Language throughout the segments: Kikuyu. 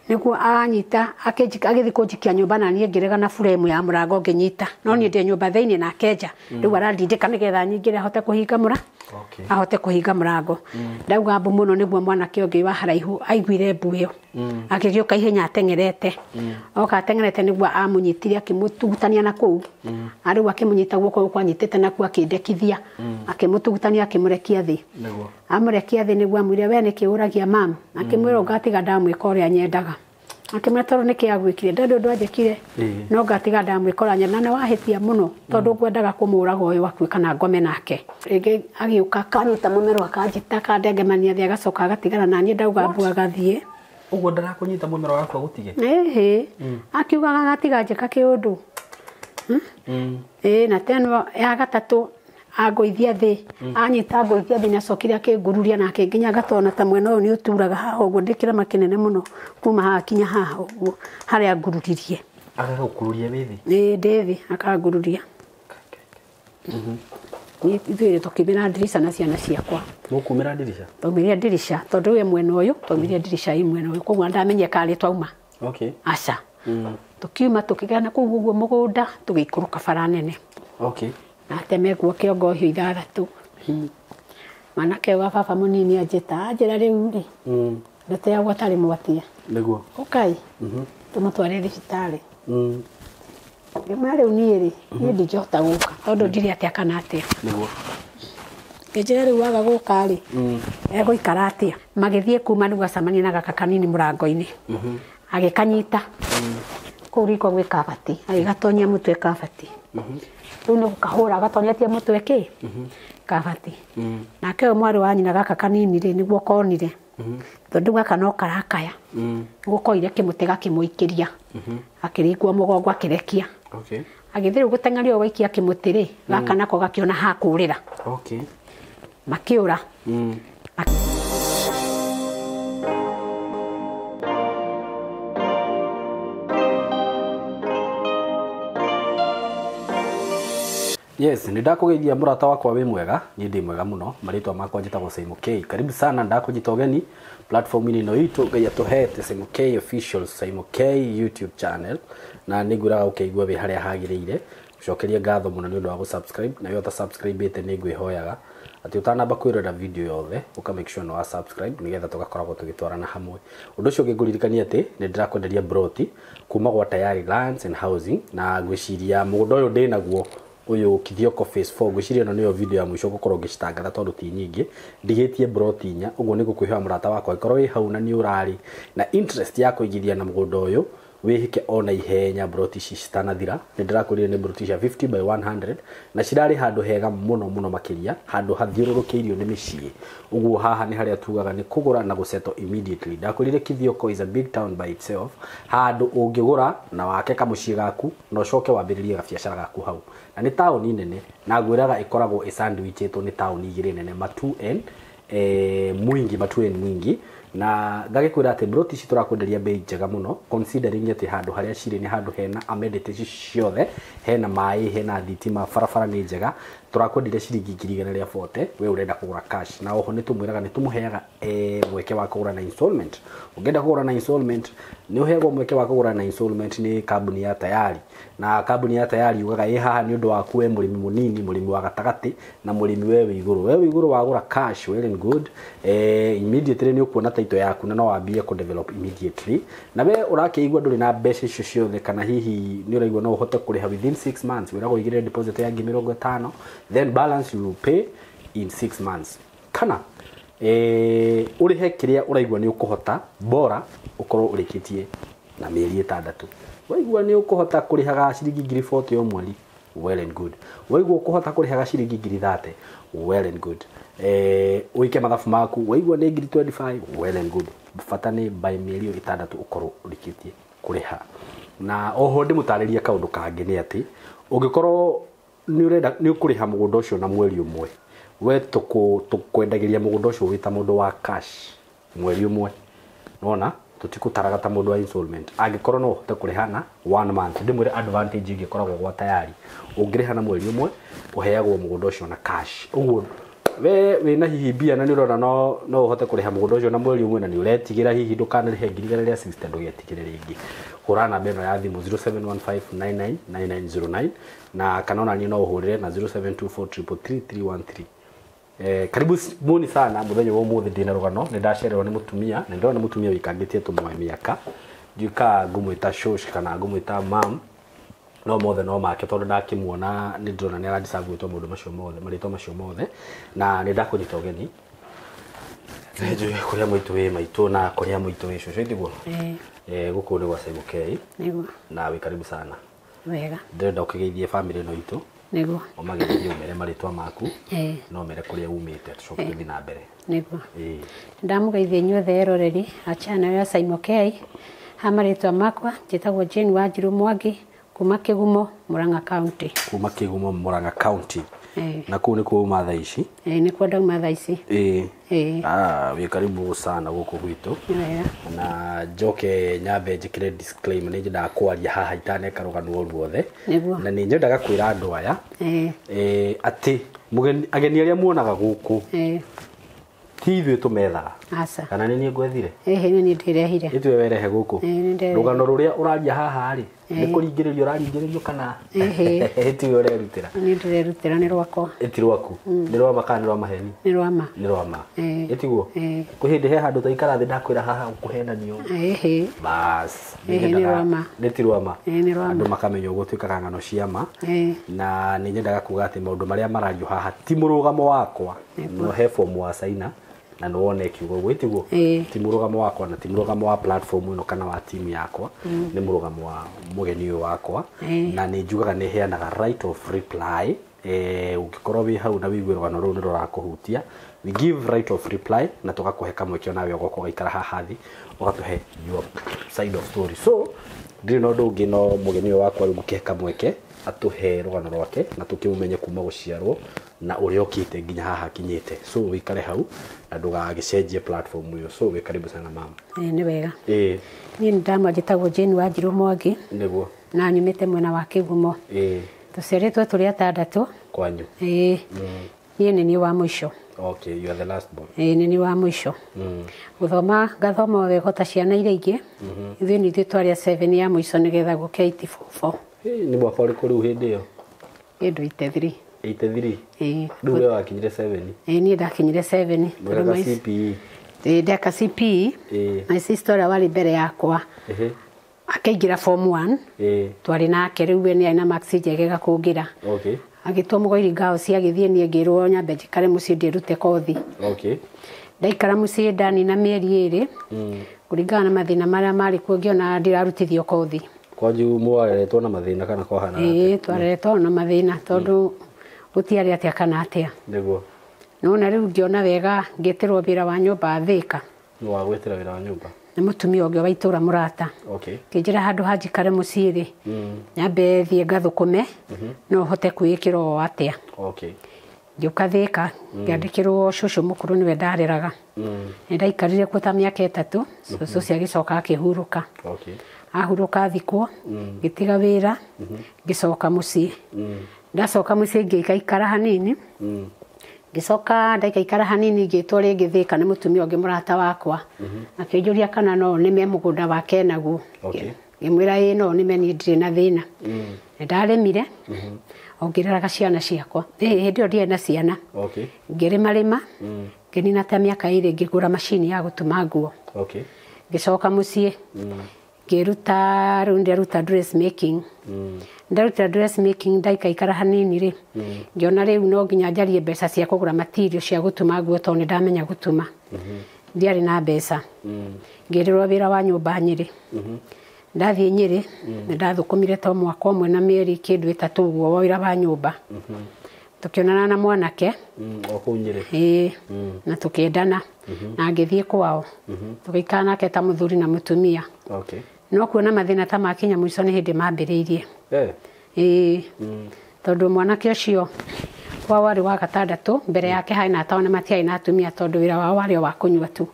Nĩguo anyita agĩthiĩ kũnjikia nyũmba na niĩ ngĩrega na buremu ya mũrango ngĩnyita no niĩ ndĩ nyũmba thĩinĩ nake nja rĩu arandindĩka nĩgetha nyingĩre ahote kũhinga mũra ahote kũhinga mũrango. Ndauga mbu mũno nĩguo mwanake ũngĩ wa haraihu aiguire mbu ĩyo agĩgĩũka ihenya ateng'erete oka ateng'erete nĩguo amũnyitire akĩmũtugutania na kũu rĩu akĩmũnyita guoko gũkũ anyitĩte nakuo akĩndekithia akĩmũtugutania akĩmũrekia thĩ amũrekia thĩ nĩguo amwĩre we nĩkĩ ũragia mam akĩmwĩra ũngatiga ndamwĩka ũrĩa nyendaga akĩmwĩra tondũ nĩkĩ agwĩkire ndarĩ ũndũ anjĩkire no ngatiga ndamwĩka ũrĩa nyendaga na wahĩtia mũno tondũ ngwendaga kũmũraga ũyũ akue kana ngome nake rĩngĩ agĩũka akanyita mũmero akanjita akandengemania thĩ agacoka agatigana na niĩ ndauga mbu agathiĩ ũguo ndarakũnyita mũmero waku agũtige ĩhĩ akiugaga agatiga njĩka kĩũndũ ĩĩ na teno ya gatatũ angũithia thĩ anyita angũithia thĩ nĩacokire akĩngururia na akĩnginya ngatona ta mwena ũyũ nĩ ũturaga haha ũguo ndĩ kĩrema kĩnene mũno kuma haha kinya haha ũguo harĩa angururirie agagũkururia wĩ thĩ ĩĩ ndĩ thĩ akangururia niĩ ithuĩ tũkiumĩra ndirica na ciana ciakwa mũkumĩra ndirica twaumĩrire ndirica tondũ we mwena ũyũ twaumĩrire ndirica ĩ mwena ũyũ koguo ndamenye karĩ twauma okay aca tũkiuma tũkĩgana kũu ũguo mũgũnda tũgĩikũrũka bara nene okay na atemengwo kĩongo hiũ ithathatũ mwanake wa baba mũnini anjĩta anjĩra rĩu rĩ ndateagwo atarĩ mwatia nĩguo ũkai tũmũtware thibitarĩ ngĩmwĩra rĩu niĩ rĩ niĩ ndingĩhota gũka tondũ ndirĩ atĩa kana atĩa nĩguo ngĩnjĩra rĩu waga gũka rĩ egũikara atĩa magĩthiĩ kuma nĩguo acemania na gaka kanini mũrango-inĩ agĩkanyita kũu riko gwĩ kabati agĩgatonyia mũtwe kabati rĩu nĩ gũkahũra agatonyetie mũtwe kĩ kabati nake ũyũ mwarĩ wa nyina gaka kanini rĩ nĩguo konire tondũ gaka no karakaya nĩguo koire kĩmũtĩ gakĩmũikĩria akĩringwo mũgongo akĩrekia okay agĩthiĩ rĩu gũteng'eria ũgaikia kĩmũtĩ rĩ gaka nako gakĩona ha kũũrĩra okay makĩũra Yes, nĩ ndakũgeithia mũrata wakwa wĩ mwega niĩ ndĩ mwega mũno marĩtwa makwa njĩtagwo Simon K karibu sana ndakũnyita ũgeni platform-inĩ ĩno itũ Ngai atũhete Simon K official Simon K YouTube channel na nĩ ngwĩraga ũkĩigua wĩ harĩa hagĩrĩire cokeria ngatho mũno nĩ ũndũ wa gũ-subscribe na we ũta-subscribe-ĩte nĩ ngwĩhoyaga atĩ ũtanamba kwĩrora video yothe ũka make sure nĩ wa subscribe nĩgetha tũgakoragwo tũgĩtwarana hamwe ũndũ ũcio ũngĩ ngũririkania atĩ nĩ ndĩrakwenderia broti kuma gwa Tayari Lands and Housing na ngwĩciria mũgũnda ũyũ ndĩnaguo ũyũ Kithioko phase 4 ngwĩciria ĩno nĩyo video ya mũico gũkorwo ngĩcitangatha tondũ ti nyingĩ ndigĩtie broti inya ũguo nĩ ngũkwĩhoya mũrata wakwa ĩkorwo wĩ hau na nĩ ũrarĩ na interest ya kũigithia na mũgũnda ũyũ wĩhĩke ona ihenya broti ici citanathira nĩ ndĩrakwĩrire nĩ broti cia 50 by 100 na cirarĩ handũ hega mũno mũno makĩria handũ hathiũrũrũkĩirio nĩ mĩciĩ ũguo haha nĩ harĩa tugaga nĩ kũgũra na gũsettle immediately ndakwĩrire Kithioko is a big town by itself handũ ũngĩgũra na wake kamũciĩ gaku na ũcoke wambĩrĩrie gabiacara gaku hau na nĩ taũni nene na ngwĩraga ĩkoragwo ĩsandwichĩtwo nĩ taũni igĩrĩ nene Matuu and Mwingi Matuu and Mwingi na ngagĩkwĩra atĩ broti ici tũrakwenderia bei njega mũno considering atĩ handũ harĩa cirĩ nĩ handũ hena amenities ciothe hena maĩ hena thitima barabara nĩ njega tũrakwenderia ciringi 140,000 we ũrenda kũgũra cash na oho nĩ tũmwĩraga nĩ tũmũheaga mweke wa kũgũra na installment ũngĩenda kũgũra na installment nĩ ũheagwo mweke wa kũgũra na installment nĩ kambuni ya Tayari na kambuni ya Tayari yugaga ĩ haha nĩ ũndũ waku we mũrĩmi mũnini mũrĩmi wa gatagatĩ na mũrĩmi we wĩ igũrũ we wĩ igũrũ wagũra cash well and good immediately nĩ ũkuona title yaku na no wambie kũ develop immediately na we ũrakĩigua ndũrĩ na mbeca icio ciothe kana hihi nĩ ũraigua no ũhote kũrĩha within 6 months wĩragwo ũigĩrĩre deposit ya 50,000 then balance you will pay in 6 months kana ũrĩhe kĩrĩa ũraigua nĩ ũkũhota bora ũkorwo ũrĩkĩtie na mĩeri 6 waigua nĩ ũkũhota kũrĩhaga ciringi 40,000 o mweri well and good waigua ũkũhota kũrĩhaga ciringi 30,000 well and good ũike mathabu maku waigua nĩ 25,000 well and good bata nĩ by mĩeri ĩyo 6 ũkorwo ũrĩkĩtie kũrĩha na oho ndĩmũtarĩrie kaũndũ kangĩ nĩ atĩ ũngĩkorwo nĩ ũrenda nĩ ũkũrĩha mũgũnda ũcio na mweri ũmwe we tũkwendagĩria mũgũnda ũcio wĩ ta mũndũ wa cash mweri ũmwe nona tũtikũtaraga ta mũndũ wa installment angĩkorwo no ũhote kũrĩha na 1 month ndĩmwĩre advantage ĩngĩ ĩkoragwo gwa Tayari ũngĩrĩha na mweri ũmwe ũheagwo mũgũnda ũcio na cash ũguo We wĩna hihi mbia na nĩ ũrona no ũhote kũrĩha mũgũnda ũcio na mweri ũmwe na nĩ ũretigĩra hihi ndũkanarĩhe 160,000, ndũgetigĩre rĩngĩ. Hũra namba ĩno ya thimũ 0715999909 na kana ona niĩ no ũhũrĩre na 0724333313. Karibu muni sana muthenya wa umuthi ndina rugano ni ndacererwo ni mutumia na ndona mutumia wikangitie tumwe miaka ndiuka ngumwita shosh kana ngumwita mam no mothe no make tondu ndakimuona ni ndirona ni arandicabu gwitwo maundu macio mothe marĩtwa macio mothe na ni ndakunyita ũgeni nĩnjũĩ kũrĩa mũitũ wĩ maitũ na kũrĩa mũitũ wĩ cũcũ itiguo gũkũ nĩ gwa Simon K nĩguo na wĩ karibu sana wega ndĩrenda ũkĩgeithie family ĩno itũ nĩguo ũmageithie ũmere marĩtwa maku no mere kũrĩa umĩte tũcoke tũthiĩ na mbere nĩguo ndamũgeithia inyuothe eroreri a channel ya Simon K ha marĩtwa makwa njĩtagwo Jane Wanjiru Mwangi kuma Kigumo Murang'a County. Kuma Kigumo Murang'a County. Na kuu nikuo uma thaa ici? Nikuo ndauma thaa ici. Wĩ karibu sana gũkũ gwitũ. Na njoke nyambe njĩkĩre disclaimer nĩ nyendaga kwaria haha itaneka rũgano o ruothe. Na nĩ nyendaga kwĩra andũ aya atĩ ageni arĩa muonaga gũkũ ti ithuĩ tũmethaga. Kana nĩ niĩ ngwethire? Nĩ niĩ ndĩrehire. Ĩtue werehe gũkũ. Rũgano rũrĩa ũraria haha rĩ nĩ kũringĩrĩrio ũraringĩrĩrio kana tiwe ũrerutĩra? Nĩ ndĩrerutĩra, nĩ rwakwa. Ĩti rwaku? Nĩ rwa ma kana nĩ rwa maheni? Nĩ rwa ma. Nĩ rwa ma. Ĩtiguo? Kwĩ hĩndĩ he handũ twaikara thĩ ndakwĩra haha ũkũhenanio. Bas. Nĩ rwa ma. Nĩ ti rwa ma. Nĩ rwa ma. Andũ makamenya ũguo twĩkaga ng'ano cia ma. Na nĩ nyendaga kuga atĩ maũndũ marĩa marario haha ti mũrũgamo wakwa. No he fomu wa Saina na nĩ wone kiugo ũguo ĩtiguo ti mũrũgamo wakwa na ti mũrũgamo wa platform ĩno kana wa team yakwa nĩ mũrũgamo wa mũgeni ũyũ wakwa na nĩ njugaga nĩ heanaga right of reply ũngĩkorwo wĩ hau na wĩigue rũgano rũu nĩ rũrakũhutia we give right of reply na tũgakũhe kamweke onawe ũgoka ũgaikara haha thĩ ũgatũhe your side of story so ndirĩ na ũndũ ũngĩ no mũgeni ũyũ wakwa rĩu ngũkĩhe kamweke atũhe rũgano rwake na tũkĩmũmenye kuma gũciarwo na ũrĩa ũkĩte nginya haha akinyĩte so wĩikare hau na ndũgagĩcenjie platform ĩyo so wĩ karibu sana mama. Nĩ wega. Niĩ nĩ ndamwa njĩtagwo Jane Wanjiru Mwangi nĩguo na nyumĩte mwena wa Kigumo. Tũciarĩtwo tũrĩ atandatũ kwanyu. Niĩ nĩ niĩ wa mũico. Okay, you are the last born. Nĩ niĩ wa mũico. Gũthoma ngathoma wega ta ciana iria ingĩ. Ithuĩ nĩ ithuĩ twarĩ a 7 ya mũico nĩgetha gũke 844. Nĩ mwaka ũrĩkũ rĩu hĩndĩ ĩyo? Kĩndũ 83. 83? Rĩu we wakinyire 7? Niĩ ndakinyire 7. Ndeka CPE? Ndeka CPE. My sister ũrĩa warĩ mbere yakwa akĩingĩra form 1. Twarĩ nake rĩu we nĩ arĩ na marks njegega kũngĩra. Agĩtwo Mũgoiri Girls agĩthiĩ niĩ ngĩrwo nyambe njikare mũciĩ ndĩrute kothi. Ndaikara mũciĩ ndanina mĩeri ĩrĩ kũringana na mathĩna marĩa marĩ kuo ngĩona ndirarutithio kothi. Kwanyu mwareretwo na mathĩna kana kwahana atĩa? Twareretwo na mathĩna tondũ gũtiarĩ atĩa kana atĩa. Nĩguo. Nona rĩu ngĩona wega ngĩtĩrwo wĩra wa nyũmba Thĩka. Nĩ wagwĩtĩra wĩra wa nyũmba? Nĩ mũtumia ũngĩ wa itũra mũrata. Ngĩnjĩra handũ ha njikare mũciĩ rĩ nyambe thiĩ ngathũkũme no hote kwĩĩkĩra o atĩa. Ngĩũka Thĩka ngĩandĩkĩrwo cũcũ mũkũrũ nĩwe ndareraga. Nĩ ndaikarire kuo ta mĩaka 3 cũcũ ũcio agĩcoka akĩhurũka. Ahurũka thikwo ngĩtiga wĩra ngĩcoka mũciĩ. Ndacoka mũciĩ ngĩikaikara hanini. Ngĩcoka ndaikaikara hanini ngĩtwo rĩngĩ Thĩka nĩ mũtumia ũngĩ mũrata wakwa. Akĩnjũria kana no nĩme mũgũnda wake naguo. Ngĩmwĩra ĩĩ no nĩme niĩ ndirĩ na thĩna. Nĩ ndarĩmire o ngĩreraga ciana ciakwa. Hĩndĩ ĩyo ndiarĩ na ciana. Ngĩrĩmarĩma ngĩnina ta mĩaka 2 ngĩgũra macini ya gũtuma nguo. Ngĩcoka mũciĩ ngĩruta rĩu ndĩraruta dressmaking. Ndaruta dressmaking ndaikaikara hanini rĩ ngĩona rĩu no nginya njarie mbeca cia kũgũra material cia gũtuma nguo tondũ nĩ ndamenya gũtuma. Ndiarĩ na mbeca. Ngĩrĩrwo wĩra wa nyũmba Nyĩrĩ. Ndathiĩ Nyĩrĩ nĩ ndathũkũmire ta mwaka ũmwe na mĩeri kĩndũ 3 ũguo wĩra wa nyũmba. Tũkĩonana na mwanake o kũu Nyĩrĩ. Na tũkĩendana na ngĩthiĩ kwao. Tũgĩikara nake ta mũthuri na mũtumia. No kuona mathĩna ta makinya mũico nĩ hĩndĩ mambĩrĩirie. Tondũ mwanake ũcio kwao warĩ wa gatandatũ mbere yake harĩ na atano na matiarĩ na atumia tondũ wĩra wao warĩ o wa kũnyua tu.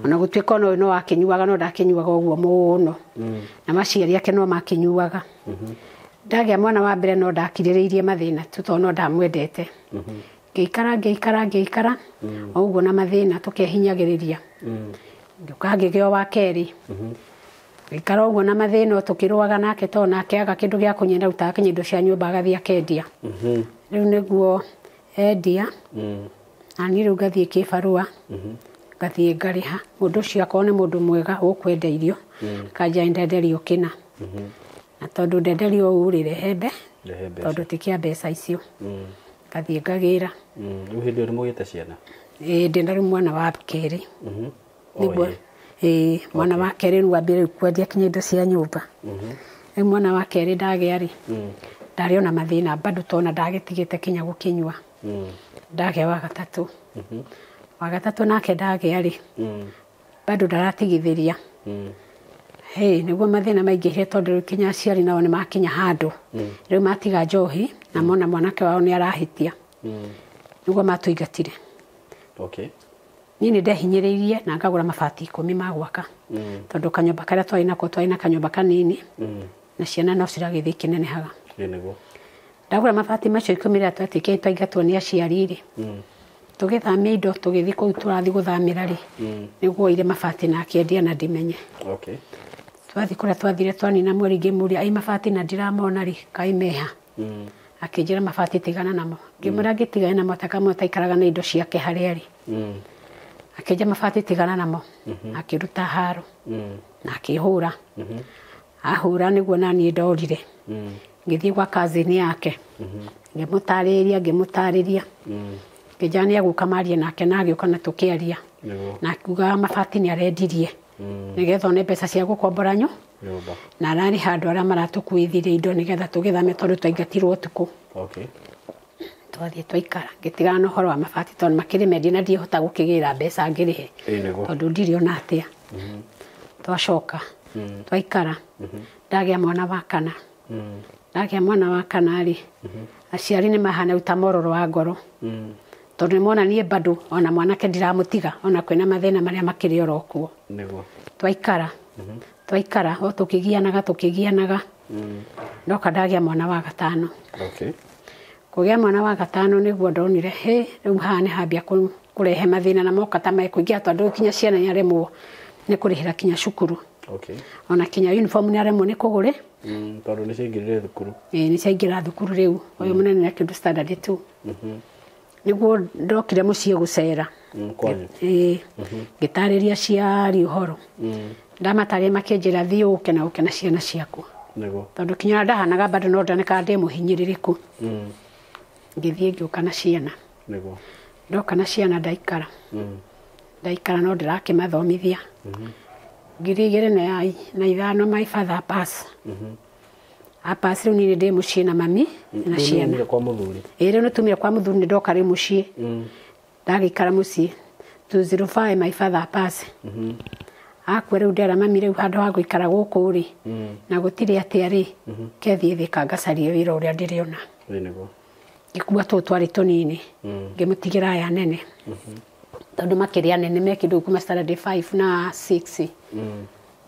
Ona gũtuĩka ona ũyũ no akĩnyuaga no ndakĩnyuaga ũguo mũno. Na maciari ake no makĩnyuaga. Ndagĩa mwana wa mbere no ndakirĩrĩirie mathĩna tu tondũ no ndamwendete. Ngĩikara ngĩikara ngĩikara o ũguo na mathĩna tũkehinyagĩrĩria. Ngĩũka ngĩgĩa wa kerĩ. Ngĩikara ũguo na mathĩna tũkĩrũaga nake tondũ nake aga kĩndũ gĩa kũnyua ndarutaga kinya indo cia nyũmba agathiĩ akendia. Rĩu nĩguo endia na niĩ rĩu ngathiĩ kĩbarũa ngathiĩ ngarĩha mũndũ ũcio akorwo nĩ mũndũ mwega ũkwenda irio kanjia ndenderio kĩna na tondũ ndenderio ũũ rĩ rehe Rehe mbeca. Tondũ ti kĩa mbeca icio ngathiĩ ngagĩra. Rĩu hĩndĩ ĩyo nĩ mũgĩte ciana? Ĩĩ ndĩna rĩu mwana wa kerĩ. Nĩguo ĩĩ. Ĩĩ mwana wa kerĩ rĩu ambia rĩu kwendia kinya indo cia nyũmba. Rĩu mwana wa kerĩ ndagĩa rĩ ndarĩ ona mathĩna bado tona ndagĩtigĩte kinya gũkĩnyua. Ndagĩa wa gatatũ. Wa gatatũ nake ndagĩa rĩ bado ndaratigithĩria. Hey, nĩguo mathĩna maingĩhire tondũ rĩu kinya aciari nao nĩ makinya handũ rĩu matiga njohi na mona mwanake wao nĩ arahĩtia nĩguo matũingatire. Okay. Niĩ nĩ ndehinyĩrĩirie na ngagũra mabati 10 ma gwaka tondũ kanyũmba karĩa twarĩ nako twarĩ na kanyũmba kanini na ciana no ciragĩthiĩ ikĩnenehaga. Ĩĩ nĩguo. Ndagũra mabati macio 10 rĩrĩa twatuĩkire twaingatwo nĩ aciari rĩ tũgĩthamia indo tũgĩthiĩ kũu tũrathiĩ gũthamĩra rĩ nĩguo oire mabati na akĩendia na ndimenye. Okay. Twathiĩ kũrĩa twathire twanina mweri ngĩmũria ai mabati na ndiramona rĩ kaĩ meha. Akĩnjĩra mabati tigana namo ngĩmwĩra ngĩtigane namo ta kamwe taikaraga na indo ciake harĩa arĩ. Akĩnjĩra mabati tigana namo akĩruta haro na akĩhũra. Ahũra nĩguo naniĩ ndorire. Ngĩthiĩ gwa cousin yake ngĩmũtarĩria ngĩmũtarĩria ngĩnjĩra nĩ egũka marie nake na agĩũka na tũkĩaria Nĩguo. na akiuga mabati nĩ arendirie nĩgetha one mbeca cia gũkombora Nyũmba. na ararĩha andũ arĩa maratũkuithirie indo nĩgetha tũgĩthame tondũ twaingatirwo ũtukũ. Okay. Twathiĩ twaikara ngĩtigana na ũhoro wa mabati tondũ makĩrĩ mendie na ndiahota gũkĩgĩra mbeca ngĩrĩhe Ĩĩ nĩguo. tondũ ndirĩ ona atĩa. Twacoka twaikara ndagĩa mwana wa kana. Ndagĩa mwana wa kana rĩ aciari nĩ mahana rĩu ta mororo wa ngoro tondũ nĩ mona niĩ bado ona mwanake ndiramũtiga ona kwĩna mathĩna marĩa makĩrĩ oro kuo. Nĩguo. Twaikara twaikara o tũkĩgianaga tũkĩgianaga ndoka ndagĩa mwana wa gatano. Okay. Kũgĩa mwana wa gatano nĩguo ndonire hĩ rĩu haha nĩ hambia kũrehe mathĩna na moka ta mekũingĩra tondũ kinya ciana nĩ aremwo nĩ kũrĩhĩra kinya cukuru. Okay. Ona kinya uniform nĩ aremwo nĩ kũgũrĩ. Tondũ nĩ ciaingĩrire thukuru. Ĩĩ nĩ ciaingĩra thukuru rĩu ũyũ mũnene nĩ kĩndũ standard 2. Nĩguo ndokire mũciĩ gũcera. Kwanyu. Ĩĩ ngĩtarĩria aciari ũhoro. Ndamatarĩria makĩnjĩra thiĩ ũke na ũke na ciana ciaku. Nĩguo. Tondũ kinya ndahanaga bado no ndonekaga ndĩ mũhinyĩrĩrĩku. Ngĩthiĩ ngĩũka na ciana. Nĩguo. Ndoka na ciana ndaikara. Ndaikara no ndĩrakĩmathomithia. 2005 my father pass. Apass rĩu niĩ ndĩ mũciĩ na mami na Rĩu ciana. nĩumire kwa mũthuri. Ĩĩ rĩu nĩtumire kwa mũthuri nĩ ndoka rĩu mũciĩ. Ndagĩikara mũciĩ 205 my father pass. Akua rĩu ndera mami rĩu handũ ha gũikara gũkũ rĩ na gũtirĩ atĩa rĩ kethiĩ Thika ngacarie wĩra ũrĩa ndĩrĩona. Ĩĩ nĩguo. Ngĩkua tũũ twarĩ tũnini ngĩmũtigĩra aya nene tondũ makĩrĩ anene me kĩndũ kuma standard 5 na 6.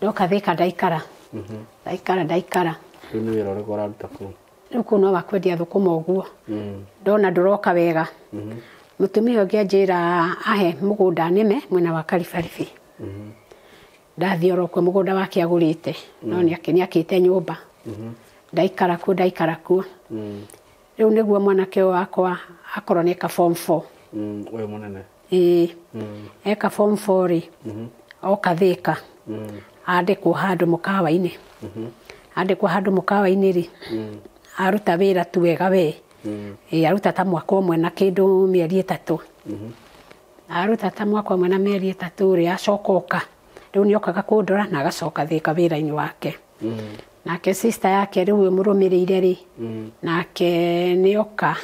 Ndoka Thika ndaikara ndaikara ndaikara. Rĩu nĩ wĩra ũrĩkũ ũraruta kũu? Rĩu kũu no wa kwendia thũkũma ũguo. Ndona ndũroka wega. Mũtumia ũngĩ anjĩra ahe mũgũnda nĩme mwena wa Karibaribi. Ndathiĩ oro kuo mũgũnda wake agũrĩte no nĩakĩte nyũmba. Ndaikara kuo ndaikara kuo. Rĩu nĩguo mwanake ũyũ wakwa akorwo nĩ eka form 4. Ũyũ mũnene. Ĩĩ eka form 4 rĩ oka Thika andĩkwo handũ mũkawa-inĩ. Andĩkwo handũ mũkawa-inĩ rĩ aruta wĩra tu wega we. Ĩĩ aruta ta mwaka ũmwe na kĩndũ mĩeri 3. Aruta ta mwaka ũmwe na mĩeri 3 rĩ acoka oka. Rĩu nĩokaga kũndora na agacoka Thika wĩra-inĩ wake. Nake sister yake rĩu ĩmũrũmĩrĩire rĩ nake nĩoka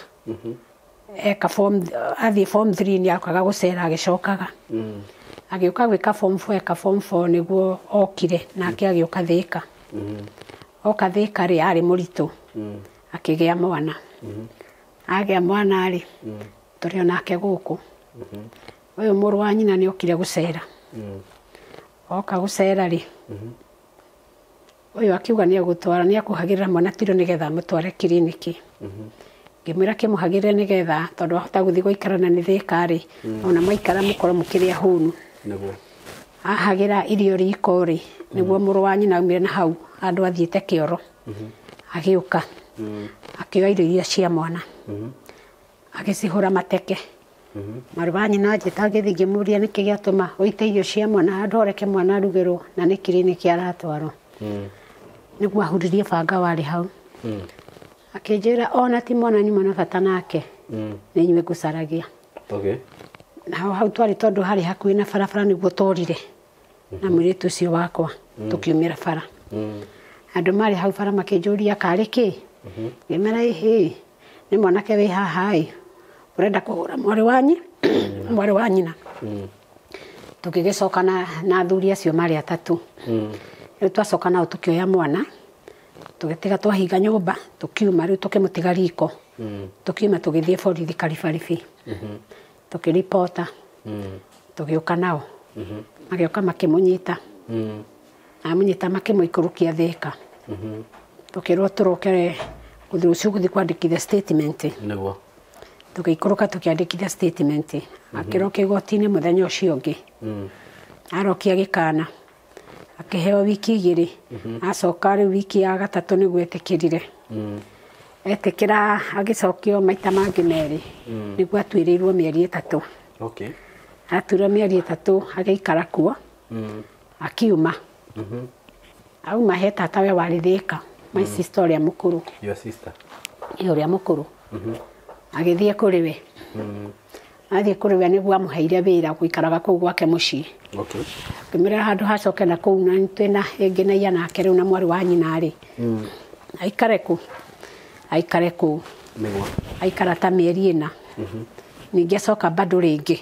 eka form athiĩ form 3 nĩokaga gũcera agĩcokaga. Agĩũka gwĩka form 4 eka form 4 nĩguo okire nake agĩũka Thika. Oka Thika rĩ arĩ mũritũ akĩgĩa mwana. Agĩa mwana rĩ tũrĩ onake gũkũ. Ũyũ mũrũ wa nyina nĩokire gũcera. Oka gũcera rĩ ũyũ akiuga nĩegũtwara nĩekũhagĩrĩra mwana tiro nĩgetha amũtware kiriniki. Ngĩmwĩra kĩmũhagĩre nĩgetha tondũ ahota gũthiĩ gũikara na nĩ Thĩka rĩ, ona mwaikara mũkorwo mũkĩrĩa hũnu. Nĩguo. Ahagĩra irio riko rĩ, nĩguo mũrũ wa nyina aumire na hau handũ athiĩte kĩoro. Agĩũka. Akĩoya irio iria cia mwana. Agĩcihũra mateke. Mwarĩ wa nyina anjĩta ngĩthiĩ ngĩmũria nĩkĩ gĩatũma ũite irio cia mwana handũ ũreke mwana arugĩrwo na nĩ kiriniki aratwarwo. Nĩguo ahuririe banga warĩ hau. Akĩnjĩra ona ti mwana nyuma na bata nake. Nĩ inyuĩ ngũcaragia. Okay. Naho hau twarĩ tondũ harĩ hakuhĩ na barabara nĩguo tworire na mũirĩtu ũcio wakwa tũkiumĩra bara. Andũ marĩ hau bara makĩnjũria karĩ kĩ? Ngĩmera ĩhĩ nĩ mwanake wĩ haha ĩ ũrenda kũhũra mwarĩ wa mwarĩ wa nyina. Tũgĩgĩcoka na athuri acio marĩ atatũ. Rĩu twacoka nao tũkĩoya mwana tũgĩtiga twahinga nyũmba tũkiuma rĩu tũkĩmũtiga riko. Tũkiuma tũgĩthiĩ borithi Karibaribi. Tũkĩribota. Tũgĩũka nao. Magĩũka makĩmũnyita. Amũnyita makĩmũikũrũkia Thĩka. Tũkĩrwo tũroke rũciũ gũthiĩ kwandĩkithia statement. Nĩguo. Tũgĩikũrũka tũkĩandĩkithia statement. Akĩroka igoti-inĩ mũthenya ũcio ũngĩ. Arokia gĩkana. Akĩheo wiki igĩrĩ. Acoka rĩu wiki ya gatatũ nĩguo etĩkĩrire. Etĩkĩra agĩcokio maita mangĩ merĩ. Nĩguo atuĩrĩirwo mĩeri 3. Okay. Atuĩrwo mĩeri 3 agĩikara kuo. Akiuma. Auma he tata we warĩ Thĩka. My sister ũrĩa mũkũrũ. Your sister. Ĩ ũrĩa mũkũrũ. Agĩthiĩ kũrĩ we. Athiĩ kũrĩ we nĩguo amũheire wĩra gũikaraga kũu gwake mũciĩ. Okay. Ngĩmwĩra handũ hacoke na kũu na twĩna ĩngĩ na iya nake rĩu na mwarĩ wa nyina rĩ. Aikare kũ? Aikare kũu. Nĩguo. Aikara ta mĩeri 4. Ningĩ acoka bado rĩngĩ.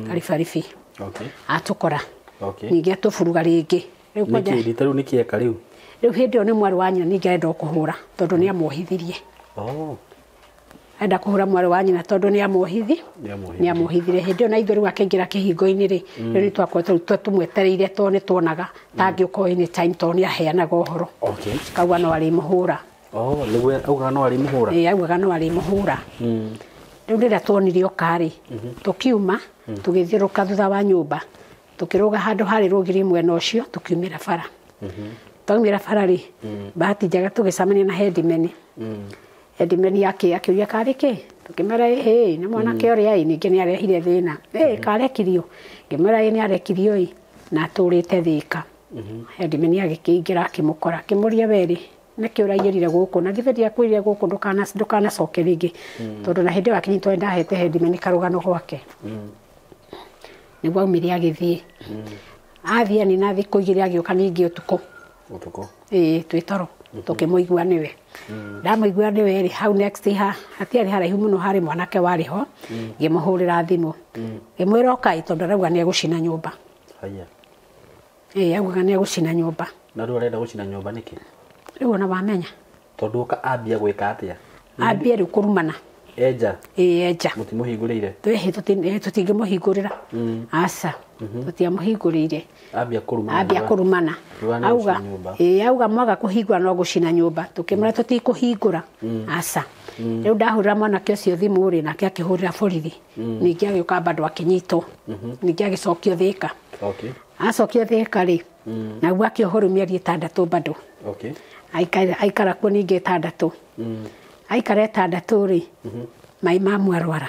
Karibaribi. Okay. Atũkora. Okay. Ningĩ atũburuga rĩngĩ. Rĩu kwanja Nĩkĩ rita rĩu nĩkĩ eka rĩu? Rĩu hĩndĩ ĩyo nĩ mwarĩ wa nyina ningĩ arenda kũhũra tondũ nĩ amuohithirie. Oh. Arenda kũhũra mwarĩ wa nyina tondũ nĩ amuohithi. Nĩ amuohithirie. Hĩndĩ ĩyo na ithuĩ rĩu akĩingĩra kĩhingo-inĩ rĩ, rĩu nĩ twakoretwo rĩu tũmwetereire tondũ nĩ tuonaga ta angĩũka any time tondũ nĩ aheanaga ũhoro. Okay. Kauga no arĩmũhũra. Oh, nĩguo augaga no arĩmũhũra. Ĩĩ augaga no arĩmũhũra. Rĩu rĩrĩa tuonire oka rĩ, tũkiuma tũgĩthiũrũrũka thutha wa nyũmba. Tũkĩrũga handũ harĩ rũgiri mwena ũcio tũkiumĩra bara. Twaumĩra bara rĩ, bahati njega tũgĩcemania na headman. Headman akĩũria karĩ kĩ? Tũkĩmwĩra ĩhĩ nĩ mwanake ũrĩa ĩ ningĩ nĩ arehire thĩna. Ĩ karekirio. Ngĩmwĩra ĩ nĩ arekirio ĩ na atũrĩte Thĩka. Headman agĩkĩingĩra akĩmũkora akĩmũria werĩ nĩkĩ ũraiyĩrire gũkũ na githĩ ndiakwĩrire gũkũ ndũkanacoke rĩngĩ tondũ na hĩndĩ ĩyo akinyitwo nĩ ndahete headman karũgano gwake. Nĩguo aumire agĩthiĩ. Athiĩ anina thikũ 2 agĩũka ningĩ ũtukũ. Ũtukũ. Ĩĩ twĩ toro tũkĩmũigua nĩwe. Ndamũigua nĩwe rĩ hau next ha hatiarĩ haraihu mũno harĩ mwanake warĩ ho ngĩmũhũrĩra thimũ. Ngĩmwĩra ũkai tondũ arauga nĩ egũcina nyũmba. Haya. Ĩĩ augaga nĩ egũcina nyũmba. Na rĩu arenda gũcina nyũmba nĩkĩ? Rĩu ona wamenya. Tondũ ũka ambia gwĩka atĩa? Ambia rĩu kũrumana. Enja. Ĩĩ enja. Mũtimũhingũrĩire? Tũtingĩmũhingũrĩra. Aca. Tũtiamũhingũrĩire. Ambia kũrumana. Ambia kũrumana. Auga ĩĩ auga mwaga kũhingũra no gũcina nyũmba. Tũkĩmwĩra tũtikũhingũra. Aca. Rĩu ndahũrĩra mwanake ũcio thimũ rĩ nake akĩhũrĩra borithi. Ningĩ agĩũka bado akĩnyitwo. Ningĩ agĩcokio Thĩka. Okay. Acokio Thĩka rĩ naguo akĩohorwo mĩeri 6 bado. Okay. Aikara kuo ningĩ 6. Aikara 6 rĩ mai mamu arwara.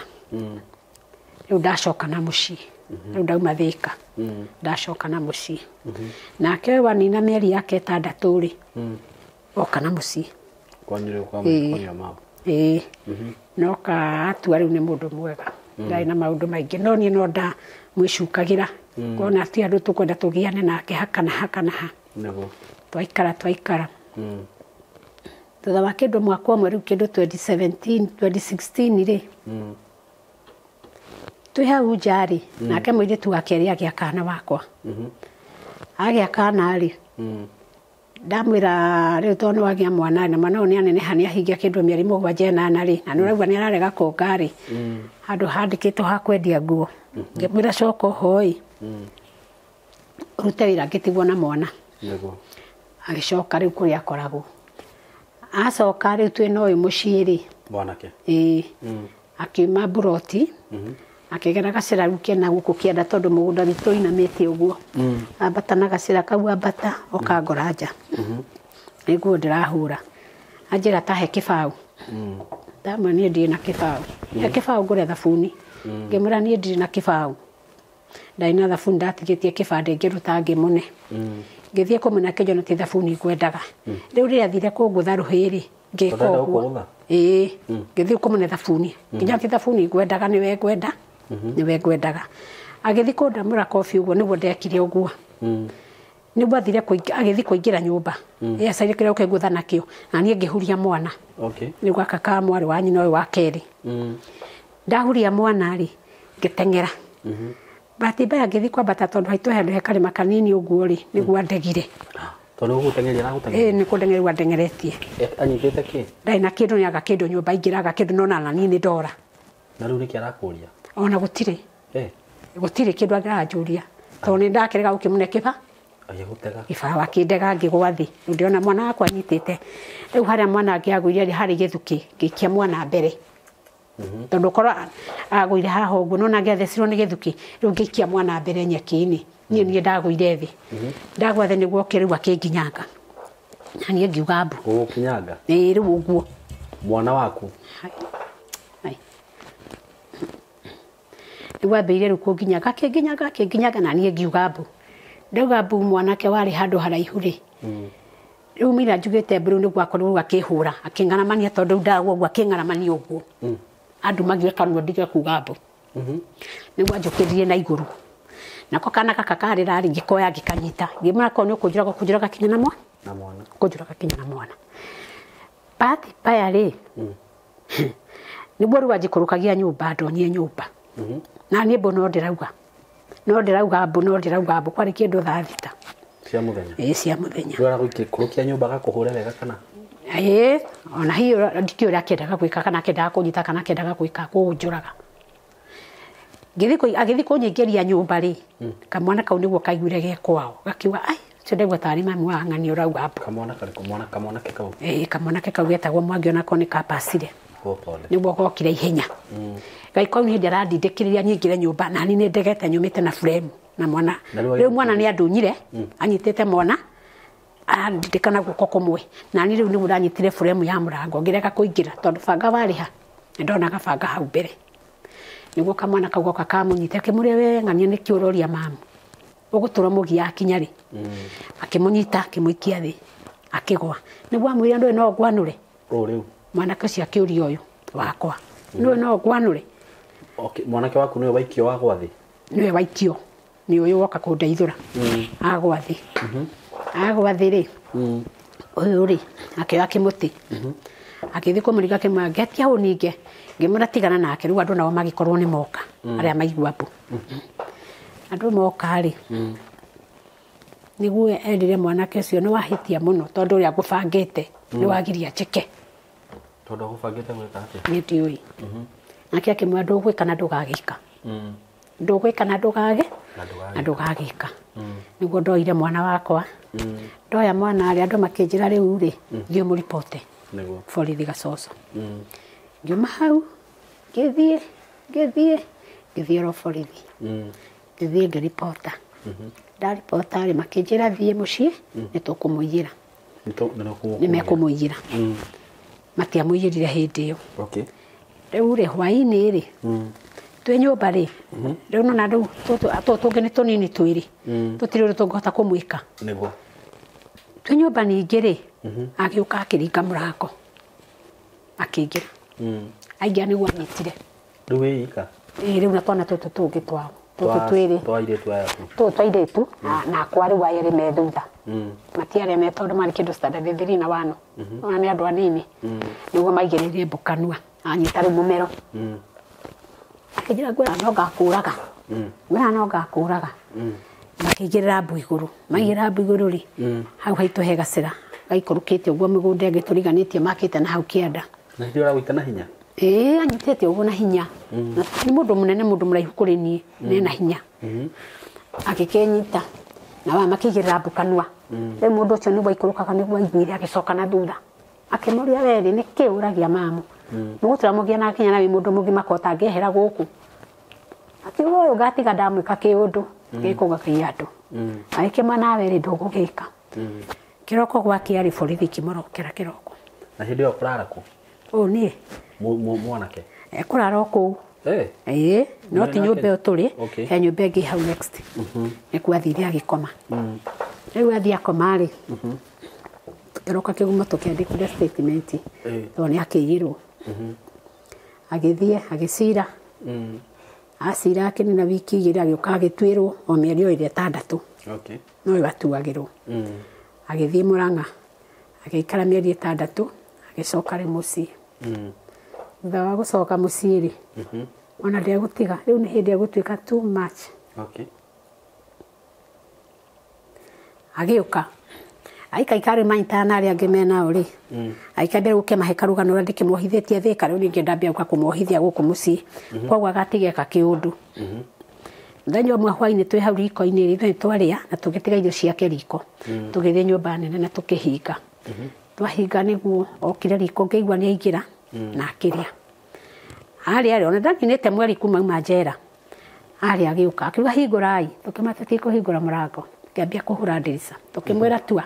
Rĩu ndacoka na mũciĩ. Rĩu ndauma Thĩka. Ndacoka na mũciĩ. Nake wanina mĩeri yake 6 rĩ oka na mũciĩ. Kwanyu kwa mama. Ĩĩ. Noka atua rĩu nĩ mũndũ mwega. Ndarĩ na maũndũ maingĩ no niĩ no ndamwĩcukagĩra. Ngona ti andũ tũkwenda tũgĩane nake haka na haka na ha. Nĩguo. Twaikara twaikara. Thutha wa kĩndũ mwaka ũmwe rĩu kĩndũ 2017 2016 rĩ. Twĩ hau nja rĩ nake mũirĩtu wa kerĩ agĩa kana wakwa. Agĩa kana rĩ ndamwĩra rĩu tondũ nĩ wagĩa mwana na mwana ũyũ nĩ aneneha nĩ ahingia kĩndũ mĩeri 7 8 rĩ na nĩ ũraigua nĩ ararega kuonga rĩ handũ handĩkĩtwo ha kwendia nguo. Ngĩmwĩra coka ho ĩ ũrute wĩra ngĩtigwo na mwana. Nĩguo. Agĩcoka rĩu kũrĩa akoragwo. Acoka rĩu twĩna ũyũ mũciĩ rĩ Mwanake. Ĩĩ. Akiuma mburoti. Akĩgera gacĩra rĩu kena gũkũ kĩanda tondũ mũgũnda witũ ũinamĩte ũguo. Ambata na gacĩra kau ambata ũkangora nja. Nĩguo ndĩrahũra. Anjĩra ta he kĩbaũ. Ndamwĩra niĩ ndirĩ na kĩbaũ. He kĩbaũ ngũre thabuni. Ngĩmwĩra niĩ ndirĩ na kĩbaũ. Ndarĩ na thabuni ndatigĩtie kĩbandĩ ngĩruta ngĩmũne. Ngĩthiĩ kũmũne akĩnjĩra ti thabuni ngwendaga. Rĩu rĩrĩa athire kũngũtha rũhĩ rĩ, ngĩka ũguo. Ĩĩ, ngĩthiĩ kũmũne thabuni. Nginya ti thabuni ngwendaga nĩwe ngwenda. Nĩwe ngwendaga. Agĩthiĩ kũndamũra kobi ũguo nĩguo ndekire ũguo. Nĩguo athire agĩthiĩ kũingĩra nyũmba. Acaire kĩrĩa ũkĩngũtha nakĩo. Na niĩ ngĩhuria mwana. Okay. Nĩguo gaka ka mwarĩ wa nyina ũyũ wa kerĩ. Ndahuria mwana rĩ, ngĩteng'era. Bahati mbaya ngĩthiĩ kwambata tondũ haitũ handũ he karĩma kanini ũguo rĩ, nĩguo andegire. Tondũ nĩgũgũteng'eria aragũteng'eria? Ĩĩ, nĩ kũndeng'eria andeng'eretie. Anyitĩte kĩ? Ndarĩ na kĩndũ, nĩaga kĩndũ nyũmba aingĩraga kĩndũ no na niĩ nĩ ndora. Na rĩu nĩkĩ arakũria? Ona gũtirĩ. Gũtirĩ kĩndũ angĩranjũria. Tondũ nĩ ndakĩrega gũkĩmũne kĩba. Agĩgũtega. Gĩbaũ akĩndega ngĩgwa thĩ. Rĩu ndĩrona mwana wakwa anyitĩte. Rĩu harĩa mwana angĩagũire rĩ, harĩ gĩthukĩ, ngĩikia mwana mbere. Tondũ korwo agũire haha ũguo no nangĩathecirwo nĩ gĩthukĩ, rĩu ngĩikia mwana mbere nyeki-inĩ. Niĩ niĩ ndagũire thĩ. Ndagwa thĩ nĩguo oke rĩu akĩnginyanga. Na niĩ ngiuga mbu. Gũgũkinyanga? Ĩĩ, rĩu ũguo. Mwana waku? Rĩu ambĩrĩirie rĩu kũnginyanga, akĩnginyanga, akĩnginyanga na niĩ ngiuga mbu. Ndauga mbu mwanake warĩ handũ haraihu rĩ. Rĩu mira njugĩte mbu rĩu nĩguo akorirwo rĩu akĩhũra, akĩng'aramania tondũ rĩu ndagwa ũguo akĩng'aramania ũguo. Andumagie kanua ndige kuga mbu. Nĩguo anjũkĩririe na igũrũ. Nako kana gaka karĩra rĩ, ngĩkoya ngĩkanyita. Ngĩmwĩra korwo nĩ ũkũnjũraga, ũkũnjũraga kinya na mwana. Na mwana. Ũkũnjũraga kinya na mwana. Bahati mbaya rĩ, nĩguo rĩu anjikũrũkagia nyũmba, ndonyie nyũmba. Na niĩ mbu no ndĩrauga. No ndĩrauga mbu, no ndĩrauga mbu, kwarĩ kĩndũ thaa thita. Cia mũthenya? Ĩĩ, cia mũthenya. Rĩu aragũikũrũkia nyũmba agakũhũre wega kana? Ĩĩ, ona hihi ndikĩũĩ ũrĩa akĩendaga gwĩka kana akĩendaga kũnyita kana akĩendaga gwĩka kũnjũraga. Agĩthiĩ kũnyingĩria nyũmba rĩ, kamwana kau nĩguo kaiguire ge kwao. Gakiuga, ai, ũcio ndaigua tarĩ mami wa ng'ania ũrauga mbu. Kamwana karĩkũ? Mwana kamwanake kau? Ĩĩ, kamwanake kau getagwo Mwangi onako nĩ kapacire. Pole. Nĩguo gokire ihenya. Gaikau nĩ hĩndĩ arandindĩkĩrĩria nyingĩre nyũmba na niĩ nĩ ndegete nyumĩte na frame na mwana. Rĩu mwana nĩ andunyire, anyitĩte mwana, arandindĩka na guoko kũmwe. Na niĩ rĩu nĩguo ndanyitire frame ya mũrango ngĩrega kũingĩra tondũ banga warĩ ha. Nĩndonaga banga hau mbere. Nĩguo kamwana kau goka kamũnyita akĩmũria we ng'ania nĩkĩ ũroria mamu. Ũgũtũra mũgia akinya rĩ. Akĩmũnyita akĩmũikia thĩ akĩgwa. Nĩguo amwĩra ndũĩ no ngwanũre. Ũ rĩu. Mwanake ũcio akĩũria ũyũ wakwa. Nĩwe no ngwanũre. Okay, mwanake waku nĩwe waikio wagwa thĩ? Nĩwe waikio. Nĩ ũyũ woka kũndeithũra. Agwa thĩ. Agwa thĩ rĩ. Ũyũ rĩ, akĩoya kĩmũtĩ. Agĩthiĩ kũmũringa akĩmwĩra ngetia ũninge. Ngĩmwĩra tigana nake rĩu andũ nao magĩkorwo nĩ moka arĩa maigua mbu. Andũ moka rĩ, nĩguo erire mwanake ũcio nĩ wahĩtia mũno tondũ ũrĩa ngũbangĩte nĩ wagiria njĩke. Tondũ agũbangĩte gwĩka atĩa? Niĩ ndiũĩ. Nake akĩmwĩra ndũgwĩka na ndũgagĩka. Ndũgwĩka na ndũgage na ndũgagĩka. Nĩguo ndoire mwana wakwa. Ndoya mwana rĩ, andũ makĩnjĩra rĩu rĩ, thiĩ ũmũripote. Nĩguo. Borithi Gacoco. Ngiuma hau, ngĩthiĩ, ngĩthiĩ, ngĩthiĩ oro borithi. Ngĩthiĩ ngĩripota. Ndaripota rĩ, makĩnjĩra thiĩ mũciĩ, nĩ tũkũmũiyĩra. Nĩ mekũmũiyĩra. Matiamũiyĩrire hĩndĩ ĩyo. Okay. Rĩu rĩ, hwaĩ-inĩ rĩ, twĩ nyũmba rĩ, rĩu nona rĩu tũtũ tũngĩ nĩ tũnini twĩrĩ. Tũtirĩ ũndũ tũngĩhota kũmwĩka. Nĩguo. Twĩ nyũmba ningĩ rĩ, agĩũka akĩringa mũrango. Akĩingĩra. Aingĩra nĩguo anyitire. Rĩu wĩ ika? Ĩĩ, rĩu na twana tũtũ tũngĩ twao. Tũtũ twĩrĩ. Twa airĩtu aya aku. Tũtũ twa airĩtu, na akwa rĩu aya erĩ me thutha. Matiarĩ me tondũ marĩ kĩndũ standard 3 na 1. Ona nĩ andũ anini. Nĩguo maigĩrĩire mbu kanua. Anyita rĩu mũmero. Akĩnjĩra ngwĩra no ngakũraga. Ngwĩra no ngakũraga. Makĩigĩrĩra mbu igũrũ. Maigĩrĩra mbu igũrũ rĩ, hau haitũ he gacĩra. Gaikũrũkĩte ũguo mĩgũnda ĩngĩ tũriganĩtie makĩte na hau kĩanda. Na hĩndĩ ĩyo ũragũita na hinya? Ĩĩ, anyitĩte ũguo na hinya. Na nĩ mũndũ mũnene, mũndũ mũraihu kũrĩ niĩ, nena hinya. Agĩkĩnyita. Na wa makĩigĩrĩra mbu kanua. Rĩu mũndũ ũcio nĩguo aikũrũkaga nĩguo aiguire agĩcoka na thutha. Akĩmũria we rĩ, nĩkĩ ũragia mamu? Mũgũtũra mũgianaga kinya na wĩ mũndũ mũgima ko ũtangĩehera gũkũ. Akiuga ũyũ ngatiga ndamwĩka kĩũndũ gĩkũga kĩa andũ. Agĩkĩmwa nawe rĩ ndũgũgĩka. Kĩroko gwake arĩ borithi kĩmũrokera kĩroko. Na hĩndĩ ĩyo kũrara kũ? Ũũ niĩ. Mwanake. Ekũrara o kũu. Ĩĩ, no ti nyũmba ĩyo tũrĩ, he nyũmba ĩngĩ hau next. Nĩkuo athire agĩkoma. Rĩu athiĩ akoma rĩ, tũkĩroka kĩgumo tũkĩandĩkithia statement tondũ nĩ akĩiyirwo. Agĩthiĩ agĩcira. Acira akĩnina wiki igĩrĩ agĩũka agĩtuĩrwo o mĩeri o ĩrĩa ĩtandatũ. No yo atuagĩrwo. Agĩthiĩ Mũrang'a agĩikara mĩeri ĩtandatũ agĩcoka rĩ mũciĩ. Thutha wa gũcoka mũciĩ rĩ, ona ndegũtiga rĩu nĩ hĩndĩ egũtuĩka too much. Agĩũka aikaika rĩ manyitana na arĩa angĩ menao rĩ, agĩkambia rĩu gũkĩmahe karũgano ũrĩa ndĩkĩmuohithĩtie Thĩka rĩu ningĩ ndambia gũka kũmuohithia gũkũ mũciĩ. Koguo agatiga eka kĩũndũ. Mũthenya ũmwe hwainĩ twĩ hau riko-inĩ rĩ, ithuĩ twarĩa na tũgĩtiga irio ciake riko. Tũgĩthiĩ nyũmba nene na tũkĩhinga. Twahinga nĩguo okire riko ngĩigua nĩ aingĩra na akĩrĩa. Arĩa rĩ, ona ndaninĩte mweri kuma auma njera. Arĩa agĩũka akiuga hingũrai, tũkĩmwĩra tũtikũhingũra mũrango. Tũkĩambia kũhũra ndirica, tũkĩmwĩra tua.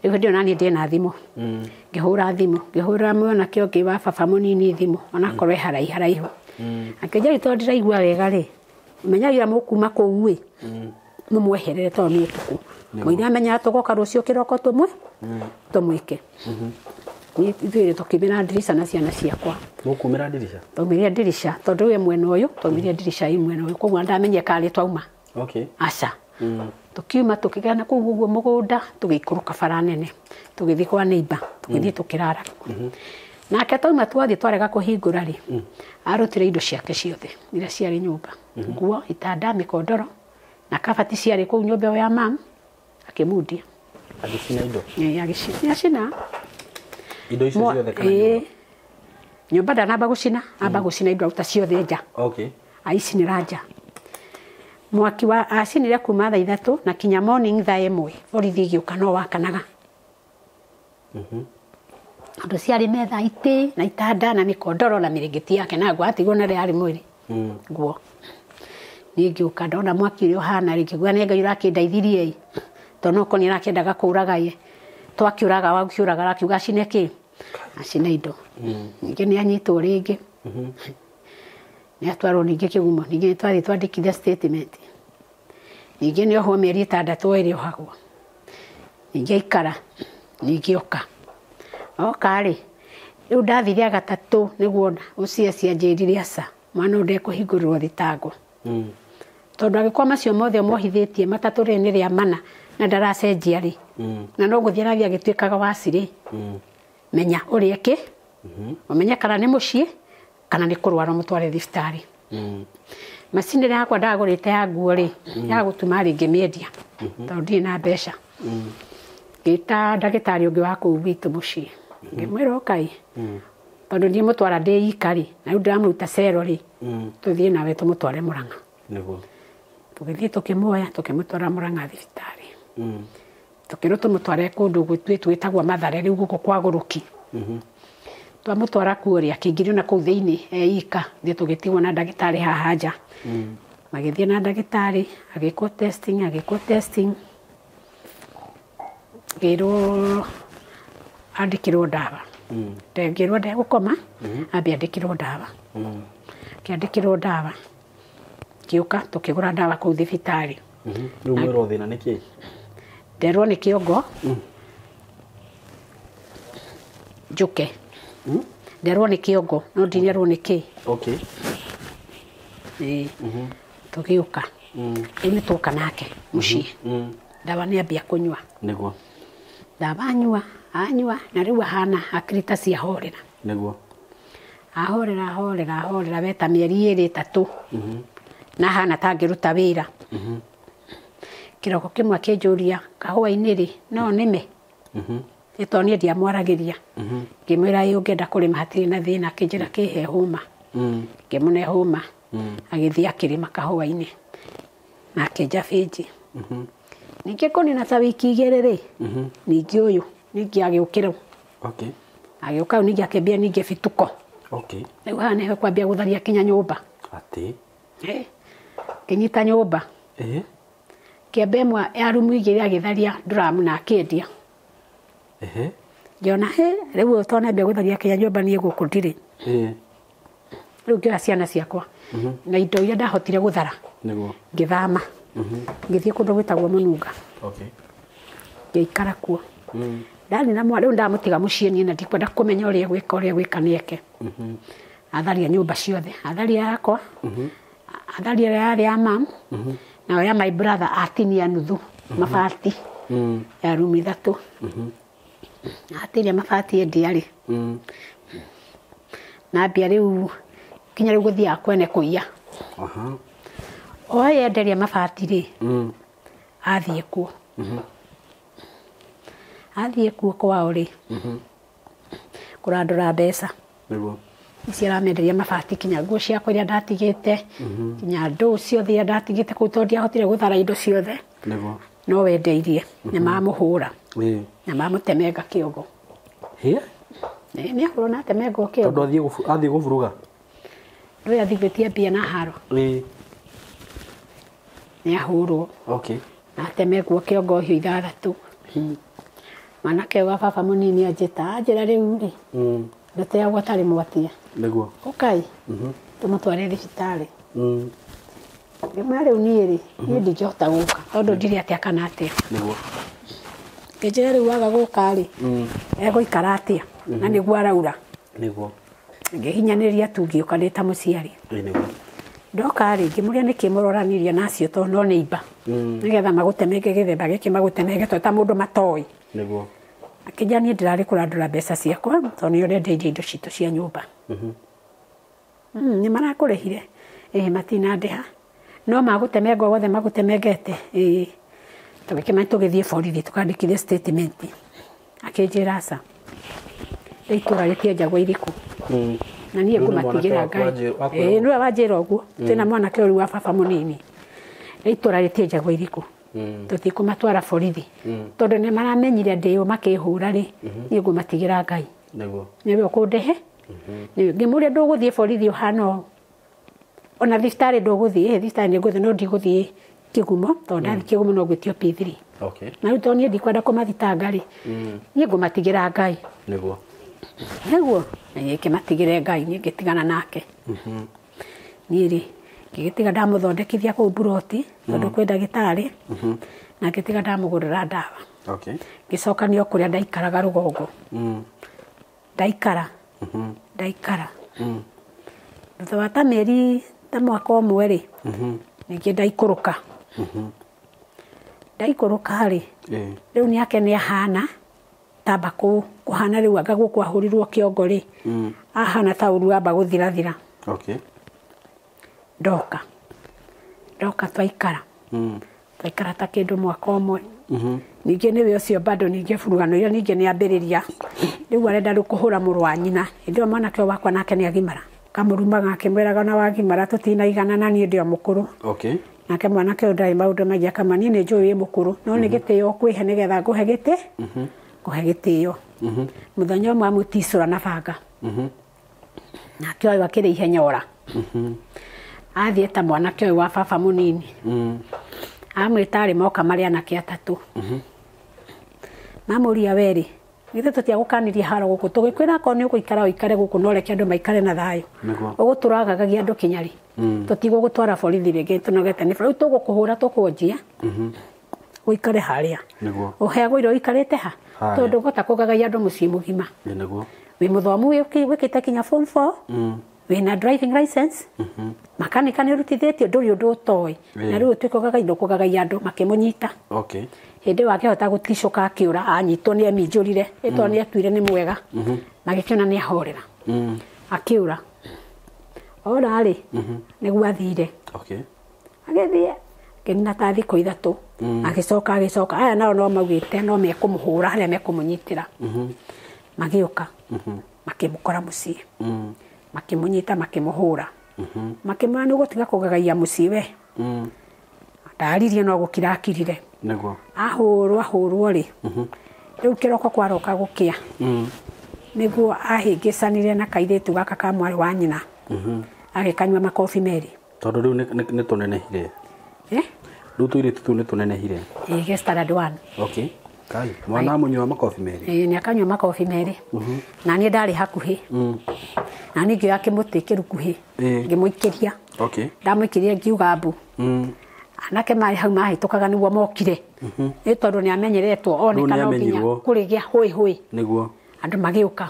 Rĩu hĩndĩ ĩyo naniĩ ndĩ na thimũ. Ngĩhũra thimũ, ngĩhũrĩra mwanake ũngĩ wa baba mũnini thimũ, onakorwo e haraihu haraihu. Akĩnjĩra tondũ ndĩraigua wega rĩ, menyagira mũkuma kũu ĩ, mũmweherere tondũ nĩ ũtukũ. Mũira amenyaga tũgoka rũciũ kĩroko tũmwĩke. Niĩ ithuĩ tũkĩumĩra ndirica na ciana ciakwa. Mũkumĩra ndirica? Twaumĩrire ndirica tondũ we mwena ũyũ, twaumĩrire ndirica ĩ mwena ũyũ, koguo ndamenye karĩ twauma. Aca. Tũkiuma tũkĩgana kũu ũguo mũgũnda, tũgĩikũrũka bara nene, tũgĩthiĩ kwa neighbor, tũgĩthiĩ tũkĩrara. Nake twauma twathiĩ twarega kũhingũra rĩ, arutire indo ciake ciothe iria ciarĩ nyũmba, nguo, itanda, mĩkondoro na kabati ciarĩ kũu nyũmba ĩyo ya mam, akĩmundia. Agĩcina indo? Ĩĩ, agĩcina. Acina. Indo icio ciothe kana nyũmba? Nyũmba ndanamba gũcina, amba gũcina indo aruta ciothe nja. Aicinĩra nja. Mwaki wa acinire kuma thaa ithatũ na kinya morning thaa ĩmwe borithi ĩgĩũka no wakanaga. Andũ ciarĩ metha itĩ na itanda na mĩkondoro na mĩrĩngĩti yake na nguo atigwo na rĩarĩ mwĩrĩ. Nguo. Niĩ ngĩũka ndona mwaki ũrĩa ũhana rĩ, ngĩigua nĩ Ngai ũrakĩndeithirie ĩ. Tondũ no korwo nĩ arakĩendaga kũũraga ĩ. Twakĩũraga wakĩũraga arakiuga acine kĩ? Acine indo. Ningĩ nĩ anyitwo rĩngĩ. Nĩ atwarwo ningĩ kĩgumo, ningĩ nĩ twathiĩ twandĩkithia statement. Ningĩ nĩ ohwo mĩeri ĩtandatũ ĩrĩa ohagwo. Ningĩ aikara, ningĩ oka. Oka rĩ, rĩu ndathire gatatũ nĩguo OCS anjĩrire aca, mwana ũyũ ndekũhingũrĩrwo thitango. Tondũ angĩkorwo macio mothe ũmohithĩtie matatũ rĩ nĩ rĩa mana na ndaracenjia rĩ, na no gũthiĩ arathiĩ agĩtuĩkaga waci rĩ, menya ũrĩa ĩkĩ, ũmenye kana nĩ mũciĩ kana nĩ kũrwara ũmũtware thibitarĩ. Macini ĩrĩa yakwa ndagũrĩte ya nguo rĩ, ya gũtuma rĩ ngĩmĩendia tondũ ndirĩ na mbeca. Ngĩta ndagĩtarĩ ũngĩ wa kũu gwitũ mũciĩ, ngĩmwĩra ũkai, tondũ ndiĩ mũtwara ndĩ ika rĩ, na rĩu ndĩramũruta cero rĩ, tũthiĩ nawe tũmũtware Mũrang'a. Tũgĩthiĩ tũkĩmuoya tũkĩmũtwara Mũrang'a thibitarĩ. Tũkĩrwo tũmũtware kũndũ gwĩtagwo Mathare rĩu gũkũ kwa Gũrũki. Twamũtwara kuo rĩ, akĩingĩrio na kũu thĩinĩ e ika, ithuĩ tũgĩtigwo na ndagĩtarĩ haha nja. Magĩthiĩ na ndagĩtarĩ, agĩkwo testing, agĩkwo testing. Ngĩrwo andĩkĩrwo ndawa. Ngĩrwo ndegũkoma, ambe andĩkĩrwo ndawa. Akĩandĩkĩrwo ndawa. Ngĩũka tũkĩgũra ndawa kũu thibitarĩ. Rĩu mwĩrwo thĩna nĩ kĩĩ? Nderwo nĩ kĩongo. Njũke. Nderwo nĩ kĩongo, no ndinerwo nĩ kĩĩ. Ĩĩ. Tũgĩũka. Rĩu nĩ twoka nake mũciĩ. Ndawa nĩ ambia kũnyua. Ndawa anyua, anyua, na rĩu ahana hakiri ta ciahorera. Ahorera, ahorera, ahorera weta mĩeri ĩrĩ ĩtatũ. Na ahana ta angĩruta wĩra. Kĩroko kĩmwe akĩnjũria kahũa-inĩ rĩ, no nĩme? Nĩ tondũ niĩ ndiamwaragĩria. Ngĩmwĩra ĩ ũngĩenda kũrĩma hatirĩ na thĩna, akĩnjĩra kĩhe hũma. Ngĩmũne hũma. Agĩthiĩ akĩrĩma kahũa-inĩ. Na akĩenja bĩnji. Ningĩ kũnina ta wiki igĩrĩ rĩ, ningĩ ũyũ, ningĩ agĩũkĩrwo. Agĩũka ningĩ akĩambia ningĩ bituko. Okay. Rĩu haha nĩho kwambia gũtharia kinya nyũmba. Atĩ. Ngĩnyita nyũmba. Kĩamba ĩmwe ya rumu igĩrĩ agĩtharia nduramu na akĩendia. Ngĩona rĩu ũyũ tondũ nĩambia gũtharia kinya nyũmba niĩ gũkũ ndirĩ. Rĩu ngĩoya ciana ciakwa na indo iria ndahotire gũthara. Nĩguo. Ngĩthama. Ngĩthiĩ kũndũ gwĩtagwo Mũnunga. Okay. Ngĩikara kuo. Ndarĩ na mwana rĩu ndamũtiga mũciĩ niĩ na ndikwenda kũmenya ũrĩa egwĩka ũrĩa egwĩka nĩeke. Atharia nyũmba ciothe. Atharia yakwa. Atharia ĩrĩa yarĩ ya mam. Nayo ya my brother atinia nuthu mabati. Ya rumu ithatũ. Atinia mabati endia rĩ. Na ambia rĩu kinya rĩu gũthiaga kwene kũiya. O yenderia mabati rĩ. Athiĩ kuo. Athiĩ kuo kwao rĩ. Kũrandũra mbeca. Nĩguo. Ici aramenderia mabati kinya nguo ciakwa iria ndatigĩte. Kinya ndũ ciothe iria ndatigĩte kũu tondũ ndiahotire gũthara indo ciothe. Nĩguo. No wendeirie. Na mamũhũra. Na mamũtemenga kĩongo. Nĩ ahũrwo na atemengwo kĩongo. Tondũ athiĩ gũburuga. Ndũĩ athiĩ gwĩtia mbia na haro. Nĩ ahũrwo. Okay. Na atemengwo kĩongo hiũ ithathatũ. Mwanake wa baba mũnini anjĩta, anjĩra rĩu rĩ. Ndateagwo atarĩ mwatia. Nĩguo. Ũkai. Tũmũtware thibitarĩ. Ngĩmwĩra rĩu niĩ rĩ, niĩ ndingĩhota gũka tondũ ndirĩ atĩa kana atĩa. Nĩguo. Ngĩnjĩra rĩu waga gũka rĩ, egũikara atĩa na nĩguo araura. Nĩguo. Ngĩhinyanĩrĩria tu ngĩũka ndĩ ta mũciari. Nĩguo. Ndoka rĩ, ngĩmũria nĩkĩ mũroranirie na acio tondũ no nĩ imba. Nĩgetha magũtemenge gĩthemba gĩkĩ magũtemenge tondũ ta mũndũ matoĩ. Nĩguo. Akĩnjĩra niĩ ndĩrarĩ kũrandũra mbeca ciakwa tondũ nĩo ndendeirie indo citũ cia nyũmba. Nĩ marakũrĩhire. Ĩĩ matinandĩha. No magũtemenga wothe magũtemengete. Ĩĩ. Tũgĩkĩmenya tũgĩthiĩ borithi tũkandĩkithie statement. Akĩnjĩra aca. Rĩu itũũra rĩtienjagwo irikũ. Na niĩ ngũmatigĩra Ngai. Ĩĩ nĩwe wanjĩra ũguo. Twĩna mwanake ũrĩa wa baba mũnini. Rĩu itũũra rĩtienjagwo irikũ. Tũtikũmatwara borithi. Tondũ nĩ maramenyire ndĩ ũ makĩhũra rĩ, niĩ ngũmatigĩra Ngai. Nĩguo. Nĩwe ũkũndĩhe. Ngĩmũria ndũgũthiĩ borithi ũhana ũũ. Ona thibitarĩ ndũgũthiĩ, thibitarĩ nĩ ngũthiĩ no ndigũthiĩ kĩgumo tondũ ndathiĩ kĩgumo no ngwĩtio P3. Okay. Na rĩu tondũ niĩ ndikwenda kũmathitanga rĩ, niĩ ngũmatigĩra Ngai. Nĩguo. Nĩguo. Na niĩ ngĩmatigĩre Ngai, niĩ ngĩtigana nake. Niĩ rĩ, ngĩgĩtiga ndamũthondekithia kũu mburoti tondũ kwĩ ndagĩtarĩ. Na ngĩtiga ndamũgũrĩra ndawa. Okay. Ngĩcoka nĩ o kũrĩa ndaikaraga rũgongo. Ndaikara. Ndaikara. Thutha wa ta mĩeri ta mwaka ũmwe rĩ, ningĩ ndaikũrũka. Ndaikũrũka rĩ, rĩu nĩake nĩ ahana tamba kũhana rĩu anga gũkũ ahũrirwo kĩongo rĩ, ahana ta ũru amba gũthirathira. Okay. Ndoka. Ndoka twaikara. Twaikara ta kĩndũ mwaka ũmwe. Ningĩ nĩwe ũcio bado ningĩ burugano iria ningĩ nĩambĩrĩria. Rĩu arenda rĩu kũhũra mũrũ wa nyina. Hĩndĩ ĩyo mwanake ũyũ wakwa nake nĩagimara. Kamũrumaga akĩmwĩraga ona wagimara tũtinaigana na niĩ ndĩ o mũkũrũ. Okay. Nake mwanake ũyũ ndarĩ maũndũ maingĩ akama niĩ nĩ njũĩ wĩ mũkũrũ no nĩ gĩtĩo ũkwĩhe nĩgetha ngũhe gĩtĩ. Ngũhe gĩtĩo. Mũthenya ũmwe amũticũra na banga. Nake ũyũ akĩrĩ ihenya ora. Athiĩ ta mwanake ũyũ wa baba mũnini. Amwĩta arĩ moka marĩ anake atatũ. Mamũria we rĩ, githĩ tũtiagũkanirie haro gũkũ tũgĩkwĩra akorwo nĩ ũgũikara ũikare gũkũ no reke andũ maikare na thayũ. Ũgũtũragagagia andũ kinya rĩ. Tũtigũgũtwara borithi rĩngĩ tũnogete nĩ rĩu tũgũkũhũra tũkũnjia. Ũikare harĩa. Nĩguo. Ũheagwo irio ũikarĩte ha? Tondũ ũgũta kũgagaia andũ mũciĩ mũgima. Nĩguo. Wĩ mũthomu wĩkĩte kinya form 4. Wĩna driving license. Makanika nĩ ũrutithĩtio ndũrĩ ũndũ ũtoĩ. Na rĩu ũtuĩke ũgagaia kũgagaia andũ makĩmũnyita. Okay. Hĩndĩ ĩyo akĩhota gũticũka akĩũra anyitwo nĩ eminjũrire ĩtondũ nĩ atuire nĩ mwega. Magĩkĩona nĩ ahorera. Akĩũra. Ora rĩ, nĩguo athire. Okay. Agĩthiĩ akĩnina ta thikũ ithatũ. Agĩcoka agĩcoka aya nao no maugĩte no mekũmũhũra harĩa mekũmũnyitĩra. Magĩũka. Makĩmũkora mũciĩ. Makĩmũnyita makĩmũhũra. Makĩmwĩra nĩ ũgũtiga kũgagaia mũciĩ we. Ndaririe no gũkira akirire. Nĩguo. Ahũrwo ahũrwo rĩ. Rĩu kĩroko kwaroka gũkĩa. Nĩguo ahĩngĩcanire na kairĩtu gaka ka mwarĩ wa nyina. Agĩkanyua makobi merĩ. Tondũ rĩu nĩ tũnenehire. Rĩu tũirĩtu tũu nĩ tũnenehire. Ĩĩ ge standard 1. Okay. Kai, mwana amũnyua makobi merĩ. Ĩĩ nĩ akanyua makobi merĩ. Na niĩ ndarĩ hakuhĩ. Na niĩ ngĩoya kĩmũtĩ kĩrukuhĩ. Ngĩmũikĩria. Okay. Ndamũikĩria ngiuga mbu. Anake marĩ hau mahĩtũkaga nĩguo mokire. Nĩ tondũ nĩ amenyeretwo oneka no nginya kũrĩgĩa hũĩ hũĩ. Nĩguo. Andũ magĩũka.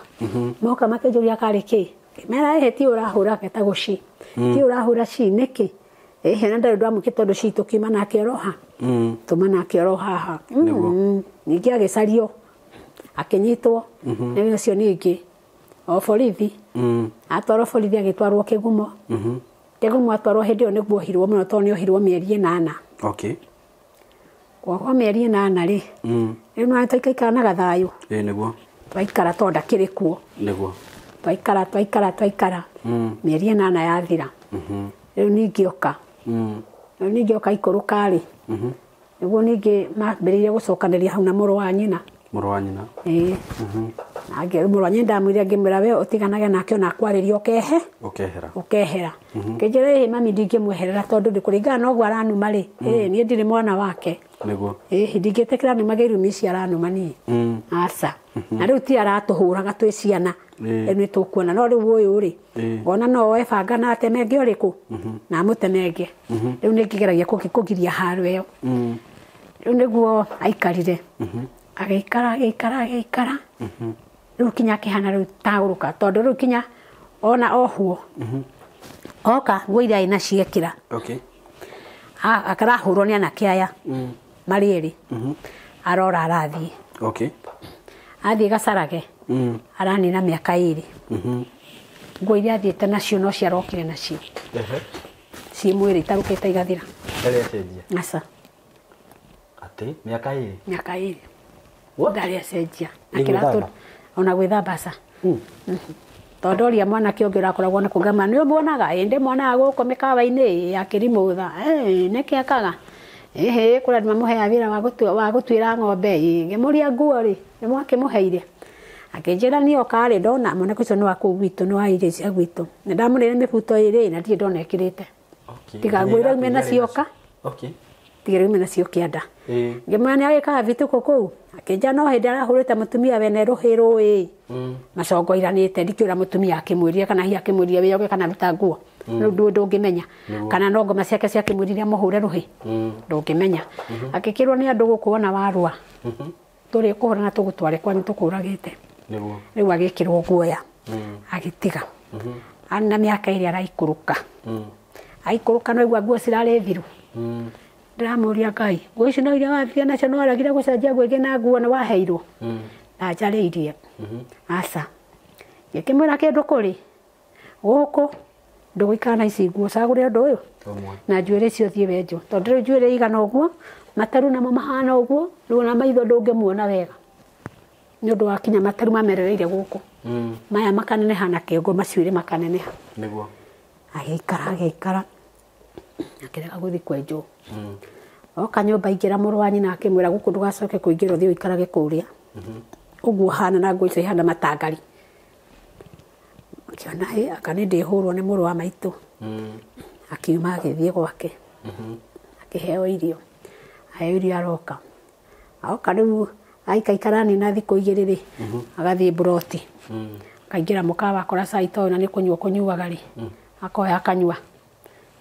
Moka makĩnjũria karĩ kĩ. Mera ĩhĩ ti ũrahũra getagwo ci. Ti ũrahũra ci nĩkĩ? Ĩhĩ na ndarĩ ndamũkĩ tondũ ci tũkiuma nake oroha. Tuma nake oro haha. Ningĩ agĩcario akĩnyitwo. Nĩ ũcio ningĩ o borithi. Atwarwo borithi agĩtwarwo Kĩgumo. Kĩgumo atwarwo hĩndĩ ĩyo nĩguo ohirwo mũno tondũ nĩ ohirwo mĩeri 8. Okay. Kuohwo mĩeri 8 rĩ. Rĩu no twaikaikara na gathayũ. Ĩĩ nĩguo. Twaikara tondũ ndakĩrĩ kuo. Nĩguo. Twaikara twaikara twaikara. Mĩeri 8 yathira. Rĩu ningĩ oka. Rĩu ningĩ oka ikũrũka rĩ. Nĩguo ningĩ mambĩrĩirie gũcokanĩria hau na mũrũ wa nyina. Mũrũ wa nyina. Ĩĩ. Na mũrũ wa nyina ndamwĩrire ngĩmwĩra we ũtiganage nake ona akwarĩria ũkehe. Ũkehera. Ũkehera. Ngĩnjĩra ĩĩ mami ndingĩmweherera tondũ ndĩkũringana na ũguo aranuma rĩ. Ĩĩ niĩ ndirĩ mwana wake. Nĩguo. Ĩĩ ndingĩtĩkĩra numage irumi ici aranuma niĩ. Aca. Na rĩu ti aratũhũraga twĩ ciana. Rĩu nĩ tũkuona no rĩu ũyũ rĩ. Ngona no oe banga na atemenge ũrĩkũ. Na amũtemenge. Rĩu nĩ ngĩgeragia kũgiria haro ĩyo. Rĩu nĩguo aikarire. Agĩikara agĩikara agĩikara. Rĩu kinya akĩhana rĩu tagũrũka tondũ rĩu kinya ona ohwo. Oka nguo iria ĩ naciekĩra. Okay. Akarahũrwo nĩ anake aya. Marĩ erĩ. Arora arathiĩ. Okay. Athiĩ Gacarage. Aranina mĩaka 2. Nguo iria athiĩte nacio no ciarokire nacio. Ciĩ mwĩrĩ itarũkĩte igathira. Ndarĩ acenjia. Aca. Atĩ mĩaka 2? Mĩaka 2. Ndarĩ acenjia. Nĩ gwĩthamba? Ona gwĩthamba aca. Tondũ ũrĩa mwanake ũngĩ ũrakoragwo na kũgama nĩ ũmuonaga ĩ ndĩmuonaga gũkũ mĩkawa-inĩ ya Kĩrimũtha. Nĩkĩ ekaga? Ĩhĩ kũrĩa andũ mamũheaga wĩra wa gũtuĩra ng'ombe. Ngĩmũria nguo rĩ nĩ mwakĩmũheire. Akĩnjĩra niĩ oka rĩ ndona mwanake ũcio nĩ wa kũu gwitũ nĩ wa irio cia gwitũ. Nĩ ndamũrĩire mĩbuto 2 na ndirĩ ndona ĩkĩrĩte. Tiga nguo iria aumire nacio oka. Okay. Tiga iria aumire nacio kĩanda. Ngĩmwĩra nĩ agĩkaga bituko kũu. Akĩnjĩra no hĩndĩ arahũrĩte mũtumia wene rũhĩ rũĩ. Macongo iranĩte ndikĩũra mũtumia akĩmwĩrire kana hihi akĩmwĩrire wĩyoge kana ruta nguo. Rĩu ndũngĩmenya. Kana no ngoma ciake ciakĩmwĩrire amũhũre rũhĩ. Ndũngĩmenya. Akĩkĩrwo nĩ andũ gũkũ ona warũa. Tũrĩ kũhũra na tũgũtware kwanyu tũkũragĩte. Nĩguo. Rĩu agĩkĩrwo guoya. Agĩtiga. Arĩ na mĩaka ĩrĩa araikũrũka. Aikũrũka no aigua nguo cirarĩ thiru. Ndĩramũria Ngai, nguo ici no iria wathire nacio no waregire gũcenjia nguo ingĩ na nguo nĩ waheirwo. Na njarĩirie. Aca. Ngĩkĩmwĩra kĩndũ kũrĩ. Gũkũ ndũgũikara na ici nguo cagũre ũndũ ũyũ. Na njuĩrĩ icio thiĩ wenjwo. Tondũ rĩu njuĩrĩ igana ũguo, mataru namo mahana ũguo, rĩu ona maitho ndũngĩmuona wega. Nĩ ũndũ wa kinya mataru mamerereire gũkũ. Maya makaneneha na kĩongo macuĩrĩ makaneneha. Nĩguo. Agĩikara agĩikara. Akĩrega gũthiĩ kwenjwo. Oka nyũmba aingĩra mũrũ wa nyina akĩmwĩra gũkũ ndũgacoke kũingĩra ũthiĩ ũikarage kũrĩa. Ũguo hana na nguo icio ihana matangari. Akĩona ĩ anga nĩ ndĩhũrwo nĩ mũrũ wa maitũ. Akiuma agĩthiĩ gwake. Akĩheo irio. Aheo irio aroka. Aoka rĩu aikaikara nina thikũ 2 rĩ agathiĩ mburoti. Akaingĩra mũkawa akora cai toyũ na nĩ kũnyua kũnyuaga rĩ. Akoya akanyua.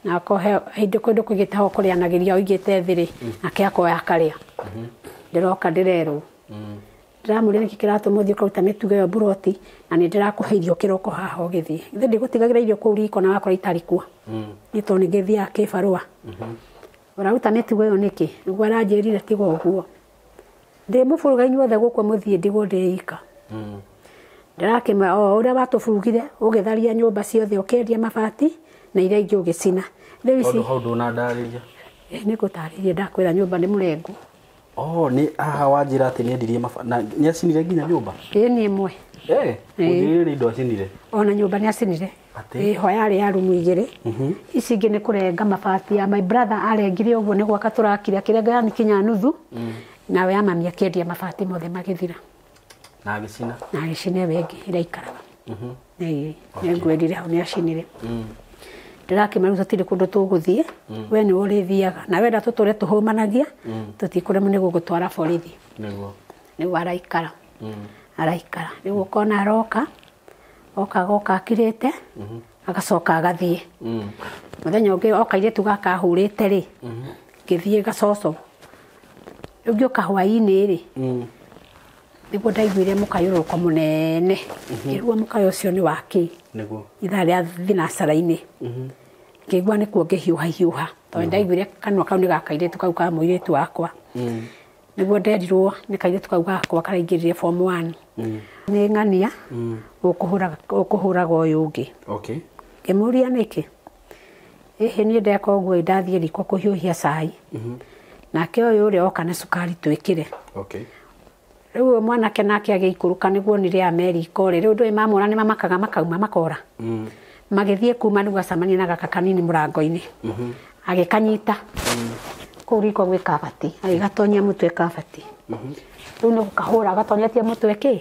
Na akohe hĩndĩ kũndũ kũigĩte ho kũrĩanagĩria oigĩte thĩ rĩ nake akoya akarĩa. Ndĩroka ndĩrerwo. Ndĩramũria nĩkĩ kĩratũma ũthiĩ ũkaruta mĩtugo ĩyo mburoti na nĩ ndĩrakũhe irio kĩroko haha ũgĩthiĩ. Ithe ndĩgũtigagĩra irio kũu riko na wakora itarĩ kuo. Nĩ tondũ nĩ ngĩthiaga kĩbarũa. Ũraruta mĩtugo ĩyo nĩkĩ? Nĩguo aranjĩrire tiga ũguo. Ndĩmũburuga inyuothe gũkũ mũthiĩ ndigwo ndĩ ika. Ndĩrakĩmwĩra o ũrĩa watũburugire ũgĩtharia nyũmba ciothe ũkĩendia mabati na iria ingĩ ũgĩcina. Rĩu ici Tondũ hau ndũnandarĩria. Nĩ ngũtarĩria ndakwĩra nyũmba nĩ mũrengo. Oh, nĩ haha wanjĩra atĩ nĩendirie na nĩ acinire nginya nyũmba? Ĩĩ nĩ ĩmwe. Ũnjĩrire nĩ indo acinire. Ona nyũmba nĩ acinire. Atĩ? Ĩho yarĩ ya rumu 2. Ici ingĩ nĩ kũrenga mabati ya my brother arengire ũguo nĩ gwaka tũrakire akĩrenga yani kinya nuthu. Nawe ya mami akĩendia mabati mothe magĩthira. Na agĩcina. Na agĩcina ĩyo ĩngĩ ĩrĩa aikaraga. Ĩĩ, nĩngwĩrire hau nĩacinire. Ndĩrakĩmera tũtirĩ kũndũ tũgũthiĩ, we nĩwe ũrĩthiaga na wenda tũtũre tũhũmanagia, tũtikũremwo nĩ gũgũtwara borithi. Nĩguo. Nĩguo araikara. Araikara. Rĩu ũkona aroka, oka agoka akirĩte, agacoka agathiĩ. Mũthenya ũngĩ oka airĩtu gaka ahũrĩte rĩ, ngĩthiĩ gacoco. Rĩu ngĩũka hwaĩ-inĩ rĩ, nĩguo ndaiguire mũkayũrũrũko mũnene. Ngĩigua mũkayo ũcio nĩ wa kĩ. Nĩguo. Ithaa rĩa thinacara-inĩ. Ngĩigua nĩkuo ngĩhiũha hiũha. Tondũ ndaiguire kanua kau nĩ ga kairĩtu kau ka mũirĩtu wakwa. Nĩguo nderirwo nĩ kairĩtu kau gakwa karaingĩrire form 1. Nĩ ng'ania ũkũhũraga ũyũ ũngĩ. Okay. Ngĩmũria nĩkĩ? Ĩhĩ niĩ ndeka ũguo ndathiĩ riko kũhiũhia cai. Nake ũyũ ũrĩa oka na cukari twĩkĩre. Okay. Rĩu mwanake nake agĩikũrũka nĩguo onire Amerika rĩ, rĩu ndũĩ mamona nĩ mamakaga makauma makora. Magĩthiĩ kuma nĩguo acemania na gaka kanini mũrango-inĩ. Agĩkanyita. Kũu riko gwĩ kabati, agĩgatonyia mũtwe kabati. Rĩu nĩ gũkahũra agatonyetie mũtwe kĩ?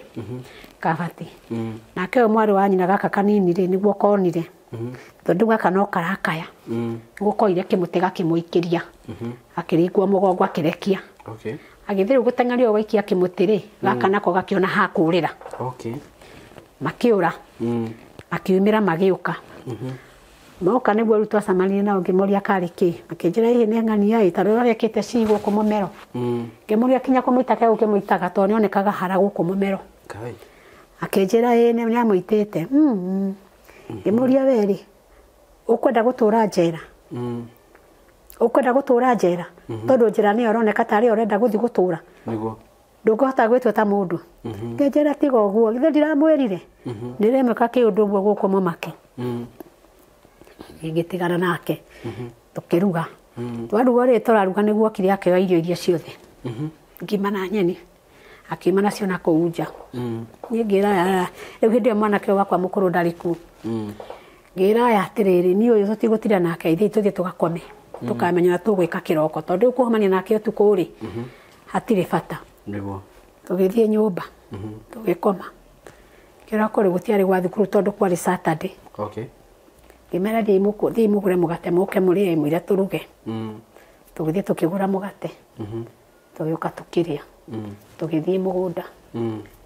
Kabati. Nake ũyũ mwarĩ wa nyina gaka kanini rĩ, nĩguo konire. Tondũ gaka no karakaya. Nĩguo koire kĩmũtĩ gakĩmũikĩria. Akĩringwo mũgongo akĩrekia. Okay. Agĩthiĩ rĩu gũteng'eria ũguo gaikia kĩmũtĩ rĩ, gaka nako gakĩona ha kũũrĩra. Okay. Makĩũra. Makiumĩra magĩũka. Moka nĩguo rĩu twacemanirie nao ngĩmoria karĩ kĩ. Makĩnjĩra ĩhĩ nĩ ng'ania ĩ, ta rora ekĩte cii gũkũ mũmero. Ngĩmũria kinya kũmũita ke gũkĩmũitaga tondũ nĩonekaga hara gũkũ mũmero. Kai. Akĩnjĩra ĩ nĩ amũitĩte. Ngĩmũria we rĩ, ũkwenda gũtũra njera? Ũkwenda gũtũra njera? Tondũ njera nĩyo ĩroneka tarĩ yo ũrenda gũthiĩ gũtũra. Nĩguo. Ndũngĩhota gwĩtua ta mũndũ. Ngĩnjĩra tiga ũguo, githĩ ndiramwĩrire? Nĩremeka kĩũndũ ũguo gũkũ mũmake. Ngĩtigana nake. Tũkĩruga. Twaruga rĩ, tũraruga nĩguo okire akĩoya irio iria ciothe. Ngima na nyeni. Akiuma nacio na kũu nja. Niĩ ngĩra aya, rĩu hĩndĩ ĩyo mwanake ũyũ wakwa mũkũrũ ndarĩ kuo. Ngĩra aya atĩrĩrĩ, niĩ ũyũ tũtigũtinda nake, ithuĩ tũthiĩ tũgakome. Tũkamenya ũrĩa tũgwĩka kĩroko, tondũ rĩu kũhomania nake ũtukũ rĩ, hatirĩ bata. Nĩguo. Tũgĩthiĩ nyũmba, tũgĩkoma. Kĩroko rĩ gũtiarĩ gwa thukuru tondũ kwarĩ Saturday. Okay. Ngĩmera thiĩi mũgũre mũgate mũke mũrĩe mũira tũruge. Tũgĩthiĩ tũkĩgũra mũgate. Tũgĩũka tũkĩrĩa. Tũgĩthiĩ mũgũnda.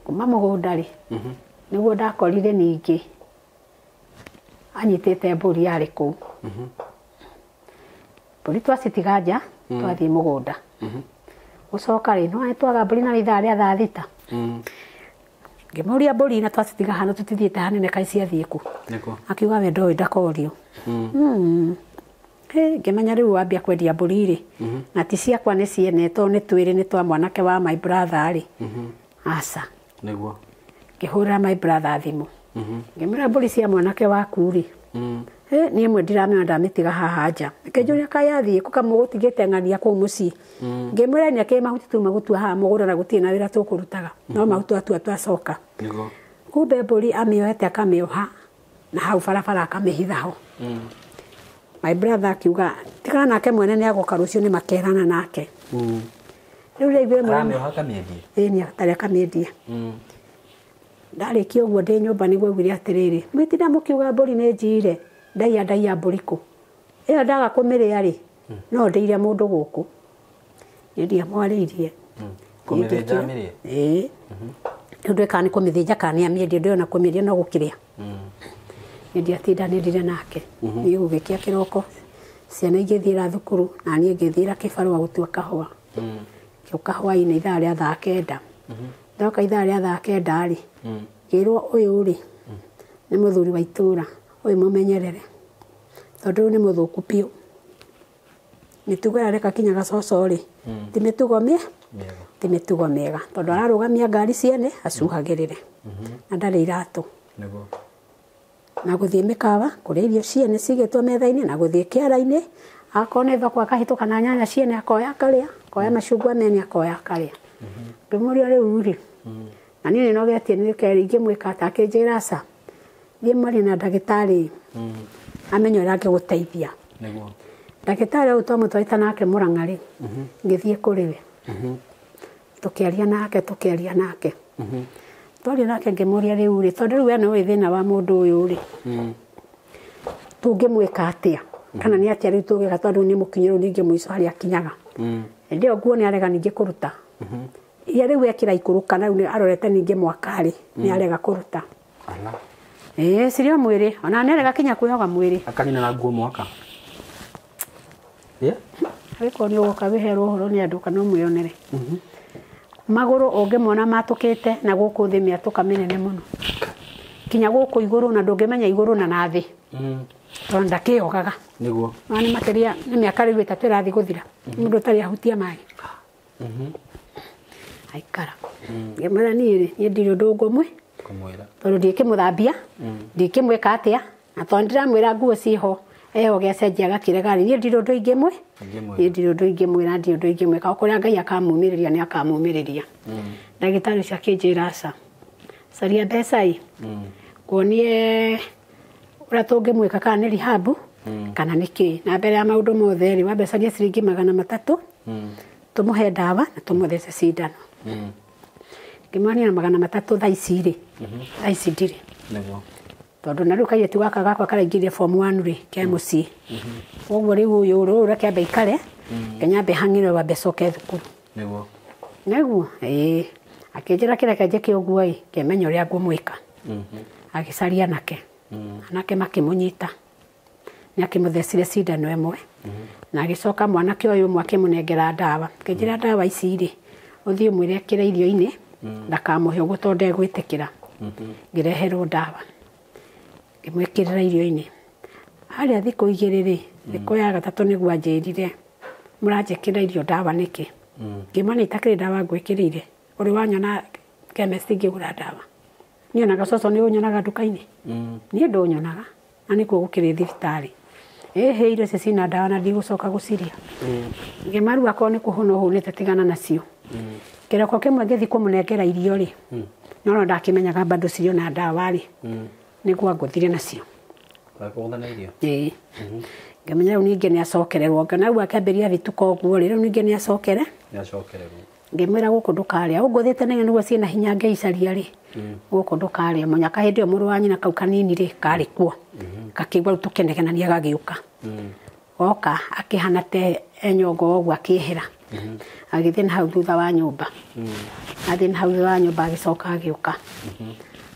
Kuma mũgũnda rĩ, nĩguo ndakorire ningĩ anyitĩte mbũri yarĩ kũu. Mbũri twacitiga nja, twathiĩ mũgũnda. Gũcoka rĩ, no twaga mbũri na ithaa rĩa thaa thita. Ngĩmũria mbũri na twacitiga hana tũtithiĩte hanene kaĩ ciathiĩ kũ. Akiuga we ndoĩ ndakorio. Ngĩmenya rĩu wambia kwendia mbũri rĩ, na ti ciakwa nĩ ciene tondũ nĩ twĩrĩ nĩ twa mwanake wa my brother rĩ. Aca. Nĩguo. Ngĩhũrĩra my brother thimũ. Ngĩmwĩra mbũri cia mwanake waku rĩ, niĩ ĩmwe ndiramĩona ndamĩtiga haha nja. Akĩnjũria kaĩ yathiĩ kũ kamũgũtigĩte ng'ania kũu mũciĩ. Ngĩmwĩra nĩ akĩrĩ mahuti tuma gũtua haha mũgũnda na gũtirĩ na wĩra tũkũrutaga. No mahuti twatua twacoka. Nĩguo. Kumbe mbũri amĩoete akamĩoha na hau barabara akamĩhitha ho. My brother akiuga tigana nake mwene nĩ agoka rũciũ nĩ makerana nake. Rĩu rĩaiguire mwene. Aramĩoha akamĩendia? Ĩĩ nĩ atarĩ akamĩendia. Ndarĩkia ũguo ndĩ nyũmba nĩguo augire atĩrĩrĩ, mwĩtinda mũkiuga mbũri nĩ njiire, ndaiya ndaiya mbũri kũ? Ĩyo ndaga kũmĩrĩa rĩ, no ndĩire mũndũ gũkũ. Niĩ ndiamwarĩirie. Kũmĩthĩnja amĩrĩe? Ĩĩ. Rĩu ndũĩ kana nĩ kũmĩthĩnja kana nĩ amĩendie, ndũĩ ona kũmĩendia no gũkĩrĩa. Niĩ ndiatindanĩrire nake. Niĩ gũgĩkĩa kĩroko, ciana igĩthiĩra thukuru, na niĩ ngĩthiĩra kĩbarũa gũtua kahũa. Ngĩũka hwaĩ-inĩ ithaa rĩa thaa kenda. Ndoka ithaa rĩa thaa kenda rĩ, ngĩrwo ũyũ rĩ, nĩ mũthuri wa itũũra, ũyũ mũmenyerere. Tondũ ũyũ nĩ mũthũku biũ. Mĩtugo ĩrĩa areka kinya gacoco rĩ, ti mĩtugo ti mĩtugo mĩega. Tondũ ararũgamia ngari ciene, acuhagĩrĩre. Na ndarĩ iratũ. Nĩguo. Na gũthiĩ mĩkawa, kũrĩa irio ciene cigĩtwo metha-inĩ, na gũthiĩ kĩara-inĩ, akorwo nĩ thoko akahĩtũka na nyanya ciene akoya akarĩa, akoya macungwa mene akoya akarĩa. Ngĩmũria rĩu rĩ, na niĩ nĩnogetie nĩ kerĩ ingĩmwĩka atĩa, akĩnjĩra aca, thiĩ mwarie na ndagĩtarĩ amenye ũrĩa angĩgũteithia. Nĩguo. Ndagĩtarĩ ũyũ twamũtwarĩte nake Mũrang'a rĩ, ngĩthiĩ kũrĩ we. Tũkĩaria nake, tũkĩaria nake. Twaria nake ngĩmũria rĩu rĩ tondũ rĩu we nĩũĩ thĩna wa mũndũ ũyũ rĩ tũngĩmwĩka atĩa kana nĩ atĩa rĩu tũngĩka tondũ nĩ mũkinyi rĩu ningĩ mũico harĩa akinyaga. Hĩndĩ ĩyo nguo nĩ arega ningĩ kũruta. Iria rĩu ekĩra ikũrũka na rĩu arorete ningĩ mwaka rĩ nĩ arega kũruta. Ala. Ĩĩ cirĩ o mwĩrĩ ona nĩ arega kinya kwĩyoga mwĩrĩ. Akanina na nguo mwaka. Yeah. Angĩkorwo nĩ ũgoka wĩherwo ũhoro nĩ andũ kana ũmwĩonere. Magũrũ ũngĩmona matũkĩte na gũkũ thĩ mĩatũka mĩnene mũno. Kinya gũkũ igũrũ na ndũngĩmenya igũrũ na na thĩ. Tondũ ndakĩyogaga. Nĩguo. Na nĩ makĩria nĩ mĩaka rĩu 3 ĩrathiĩ gũthira. Mũndũ ũtarĩ ahutia maĩ. Aikara. Ngĩmwĩra niĩ rĩ niĩ ndirĩ ũndũ ngũmwĩ Kũmwĩra. tondũ ndikĩmũthambia ndikĩmwĩka atĩa na tondũ ndĩramwĩra nguo ciho eyoge acenjia agakĩrega rĩ niĩ ndirĩ ũndũ ingĩmwĩ niĩ ndirĩ ũndũ ingĩmwĩra ndirĩ ũndũ ingĩmwĩka o kũrĩa Ngai akamumĩrĩria nĩ akamumĩrĩria. Ndagĩtarĩ ũcio akĩnjĩra aca caria mbeca ĩ nguonie ũrĩa tũngĩmwĩka kana nĩ rehab kana nĩ kĩ na mbere ya maũndũ mothe rĩ wambe ũcarie ciringi 300 tũmũhe ndawa na tũmũthece cindano. Ngĩmwonia na 300 thaa ici rĩ thaa ici ndirĩ. Nĩguo. Tondũ na rĩu kairĩtu gaka gakwa karaingĩrire form 1 rĩ ke mũciĩ. Koguo rĩu ũyũ rĩ reke ambe aikare nginya ambe hang'ĩre wambe acoke thukuru. Nĩguo. Nĩguo ĩĩ akĩnjĩra kĩreke njĩke ũguo ĩ ngĩmenya ũrĩa ngũmwĩka. Agĩcaria anake. Anake makĩmũnyita. Nĩ akĩmũthecire cindano ĩmwe. Na agĩcoka mwanake ũyũ ũmwe akĩmũnengera ndawa. Akĩnjĩra ndawa ici rĩ ũthiĩ ũmwĩre ekĩre irio-inĩ ndakamũhe ũguo tondũ ndegwĩtĩkĩra. Ngĩreherwo ndawa. Ngĩmwĩkĩrĩra irio-inĩ. Harĩa thikũ 2 rĩ thikũ ya gatatũ nĩguo anjĩrire mũranjĩkĩra irio ndawa nĩkĩ. Ngĩmwĩra itakĩrĩ ndawa ngwĩkĩrĩire ũrĩ wanyona chemist ngĩgũra ndawa. Niĩ onaga coco nĩ ũnyonaga nduka-inĩ. Niĩ ndũnyonaga na nĩkuo gũkĩrĩ thibitarĩ. Ĩhĩ irio icio cina ndawa na ndigũcoka gũciria. Ngĩmarua akorwo nĩ kũhũna ũhũnĩte tigana nacio. Kĩroko kĩmwe ngĩthiĩ kũmũnengera irio rĩ no ndakĩmenyaga bado cirĩ ona ndawa rĩ nĩguo angũthire nacio. Akũgũtha na irio? Ĩĩ. Ngĩmenya rĩu ningĩ nĩ acokererwo ngĩona rĩu akĩambĩrĩria bituko ũguo rĩ rĩu ningĩ nĩ acokere. Nĩ acokererwo. Ngĩmwĩra gũkũ ndũkarĩa ũngũthĩte na nĩguo ciĩna hinya ngĩicaria rĩ gũkũ ndũkarĩa mũnyaka hĩndĩ ĩyo mũrũ wa nyina kau kanini rĩ karĩ kuo. Gakĩigua rĩu tũkĩnegenania gagĩũka. Oka akĩhana te enyongo ũguo akĩehera. Agĩthiĩ na hau thutha wa nyũmba. Athiĩ na hau thutha wa nyũmba agĩcoka agĩũka.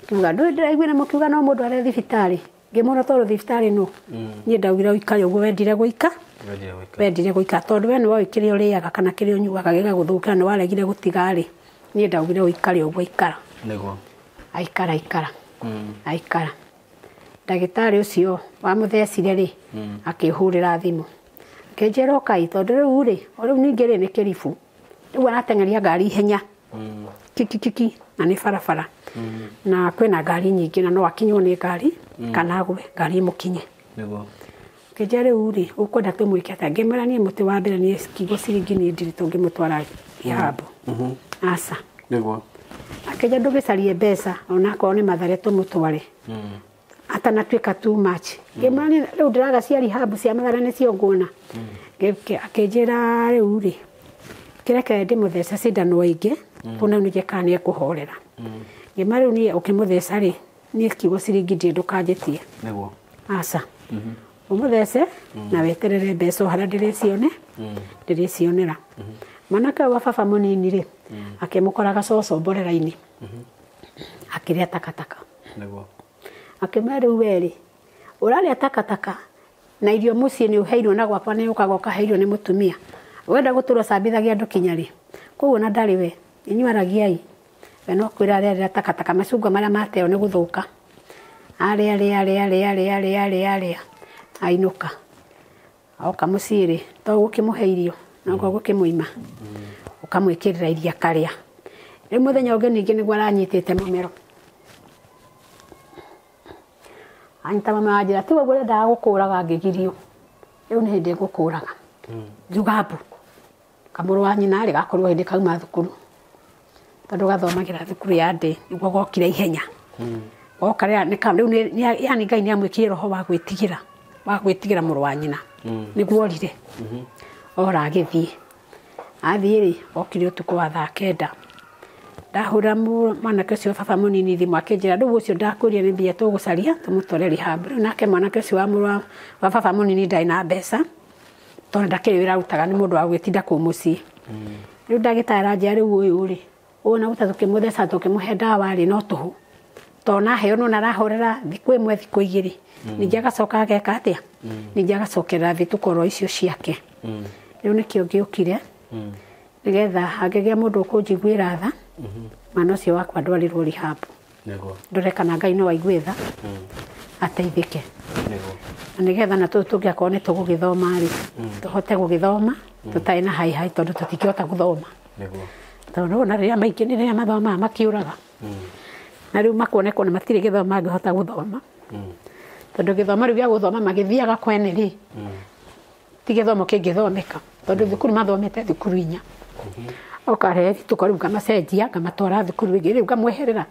Akiuga ndũĩ ndĩraiguire mũkiuga no mũndũ arĩ thibitarĩ. Ngĩmwĩra tondũ thibitarĩ nũ. Niĩ ndaugire ũikare ũguo wendire gũika. Wendire gũika tondũ we nĩwoĩ kĩrĩa ũrĩaga kana kĩrĩa ũnyuaga gĩgagũthũkĩra nĩ waregire gũtiga rĩ. Niĩ ndaugire ũikare ũguo ikara. Nĩguo. Aikara aikara. Aikara. Ndagĩtarĩ ũcio wamũthecire rĩ akĩhũrĩra thimũ. Akĩnjĩra ũkai tondũ rĩu rĩ rĩu ningĩ rĩ nĩ kĩribu. Rĩu arateng'eria ngari ihenya. Kiki kiki na nĩ barabara. Na kwĩna ngari nyingĩ na no akinywo nĩ ngari kana agwe ngari ĩmũkinye. Nĩguo. Akĩnjĩra rĩu rĩ ũkwenda tũmwĩke atĩa? Ngĩmwĩra niĩ mũtĩ wa mbere niĩ kiugo ciringi niĩ ndirĩ tũngĩmũtwara rehab. Aca. Nĩguo. Akĩnjĩra ndũgĩcarie mbeca onakorwo nĩ Mathare tũmũtware. Atanatuĩka too much. Ngĩmwĩra niĩ rĩu ndĩraga cia rehab cia Mathare nĩcio nguona. Akĩnjĩra rĩu rĩ kĩreke ndĩmũthece cindano ĩngĩ kuona rĩu ningĩ kana nĩekũhorera. Ngĩmwĩra rĩu niĩ ũkĩmũtheca rĩ niĩ kiugo ciringi ndirĩ ndũkanjĩtie. Nĩguo. Aca. Ũmũthece na weterere mbeca o harĩa ndĩrĩcione ndĩrĩcionera. Mwanake ũyũ wa baba mũnini rĩ akĩmũkora gacoco mborera-inĩ. Akĩrĩa takataka. Nĩguo. Akĩmwĩra rĩu we rĩ ũrarĩa takataka na irio mũciĩ nĩ ũheirwo na gwakwa nĩ ũkaga ũkaheirwo nĩ mũtumia. Wenda gũtũra ũcambithagia andũ kinya rĩ. Koguo na ndarĩ we inyuĩ aragiai. We no kwĩra ararĩa takataka macungwa marĩa mateo nĩ gũthũka. Arĩa arĩa arĩa arĩa arĩa arĩa arĩa arĩa ainũka. Oka mũciĩ rĩ to gũkĩmũhe irio no gũkĩmũima. Ũkamwĩkĩrĩra iria akarĩa. Rĩu mũthenya ũngĩ ningĩ nĩguo aranyitĩte mũmero. Anyita mama anjĩra tiwe ũguo ũrendaga gũkũraga ngĩgirio. Rĩu nĩ hĩndĩ ngũkũraga. Njuga mbu. Kamũrũ wa nyina rĩ gakorwo hĩndĩ kauma thukuru. Tondũ gathomagĩra thukuru ya ndĩ nĩguo gokire ihenya. Goka rĩrĩa nĩ rĩu nĩ yani Ngai nĩamwĩkĩrire roho wa gwĩtigĩra. Wa gwĩtigĩra mũrũ wa nyina. Nĩguo orire. Ora agĩthiĩ. Athiĩ rĩ okire ũtukũ wa thaa 9. Ndahũra mwanake ũcio baba mũnini thimũ akĩnjĩra rĩu ũcio ndakwĩrire nĩ mbia tũgũcaria tũmũtware rehab. Rĩu nake mwanake ũcio wa mũrũ wa baba mũnini ndarĩ na mbeca tondũ ndakĩrĩ wĩra arutaga nĩ mũndũ wa gwĩtinda kũu mũciĩ. Rĩu ndagĩtarĩ aranjĩra rĩu ũyũ rĩ ũyũ na gũta tũkĩmũtheca tũkĩmũhe ndawa rĩ no tũhũ tondũ naheo nona arahorera thikũ ĩmwe thikũ igĩrĩ ningĩ agacoka ageka atĩa ningĩ agacokerera thitũkoro icio ciake. Rĩu nĩkĩo ngĩũkire nĩgetha hangĩgĩa mũndũ ũkũnjiguĩra tha mwana ũcio wakwa ndwarirwo rehab. Nĩguo. Ndore kana Ngai no aigue tha ateithĩke. Nĩguo. Na nĩgetha na tũtũ tũngĩakorwo nĩ tũgũgĩthoma rĩ tũhote gũgĩthoma tũtarĩ na hai hai tondũ tũtingĩhota gũthoma. Nĩguo. Tondũ ona rĩrĩa maingĩ nĩ rĩrĩa mathomaga makĩũraga. Na rĩu makuonekwo nĩ matirĩ gĩthomo mangĩhota gũthoma. Tondũ gĩthomo rĩu gĩa gũthoma magĩthiaga kwene rĩ ti gĩthomo kĩngĩthomeka tondũ thukuru mathomete thukuru inya. Okarehe bituko rĩu ngamacenjia ngamatwara thukuru ĩngĩ rĩu ngamweherera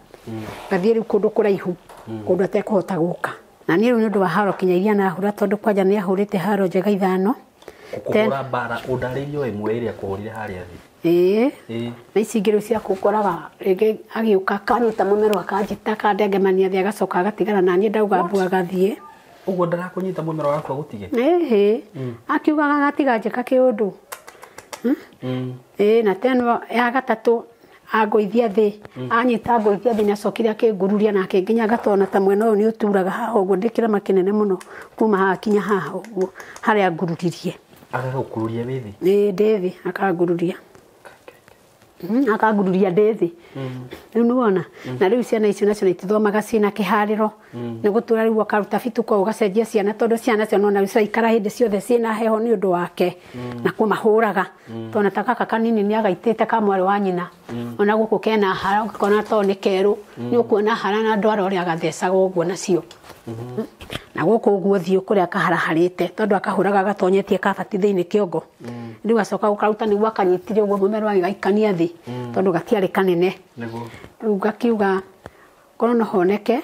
ngathiĩ rĩu kũndũ kũraihu kũndũ atekũhota gũka. Na niĩ rĩu nĩ ũndũ wa haro kinya iria nahũra tondũ kwanja nĩ ahũrĩte haro njega ithano. Kũhũra mbara ũndarĩirio ĩmwe ĩrĩa kũhũrire harĩa thĩ. Ĩĩ. Ĩĩ. Na ici ingĩ rĩu cia kũkoraga rĩngĩ agĩũka akanyita mũmero akanjita akandengemania thĩ agacoka agatigana na niĩ ndauga mbu agathiĩ. Ũguo ndarakũnyita mũmero waku agũtige? Ĩhĩ. Akiugaga agatiga njĩka kĩũndũ. Ĩĩ na teno ya gatatũ angũithia thĩ anyita angũithia thĩ nĩacokire akĩngururia na akĩnginya ngatona ta mwena ũyũ nĩ ũturaga haha ũguo ndĩ kĩrema kĩnene mũno kuma haha kinya haha ũguo harĩa angururirie. Agagũkururia wĩ thĩ? Ĩĩ ndĩ thĩ akangururia. Akangururia ndĩ thĩ. Rĩu nĩwona na rĩu ciana icio nacio itithomaga ciĩna kĩharĩro nĩ gũtũra rĩu ũkaruta bituko ũgacenjia ciana tondũ ciana cio nona ciraikara hĩndĩ ciothe ciĩna heho nĩ ũndũ wake na kũmahũraga tondũ ta gaka kanini nĩ agaitĩte ka mwarĩ wa nyina ona gũkũ kena hara ũgakona to nĩ kerũ nĩ ũkuona hara na ndwara ũrĩa agathecaga ũguo nacio na gũkũ ũguo thiũ kũrĩa akaharaharĩte tondũ akahũraga agatonyetie kabati thĩinĩ kĩongo rĩu acoka gũkaruta nĩguo akanyitire ũguo mũmero agĩgaikania thĩ tondũ gatiarĩ kanene. Nĩguo. Rĩu ngakiuga korwo no honeke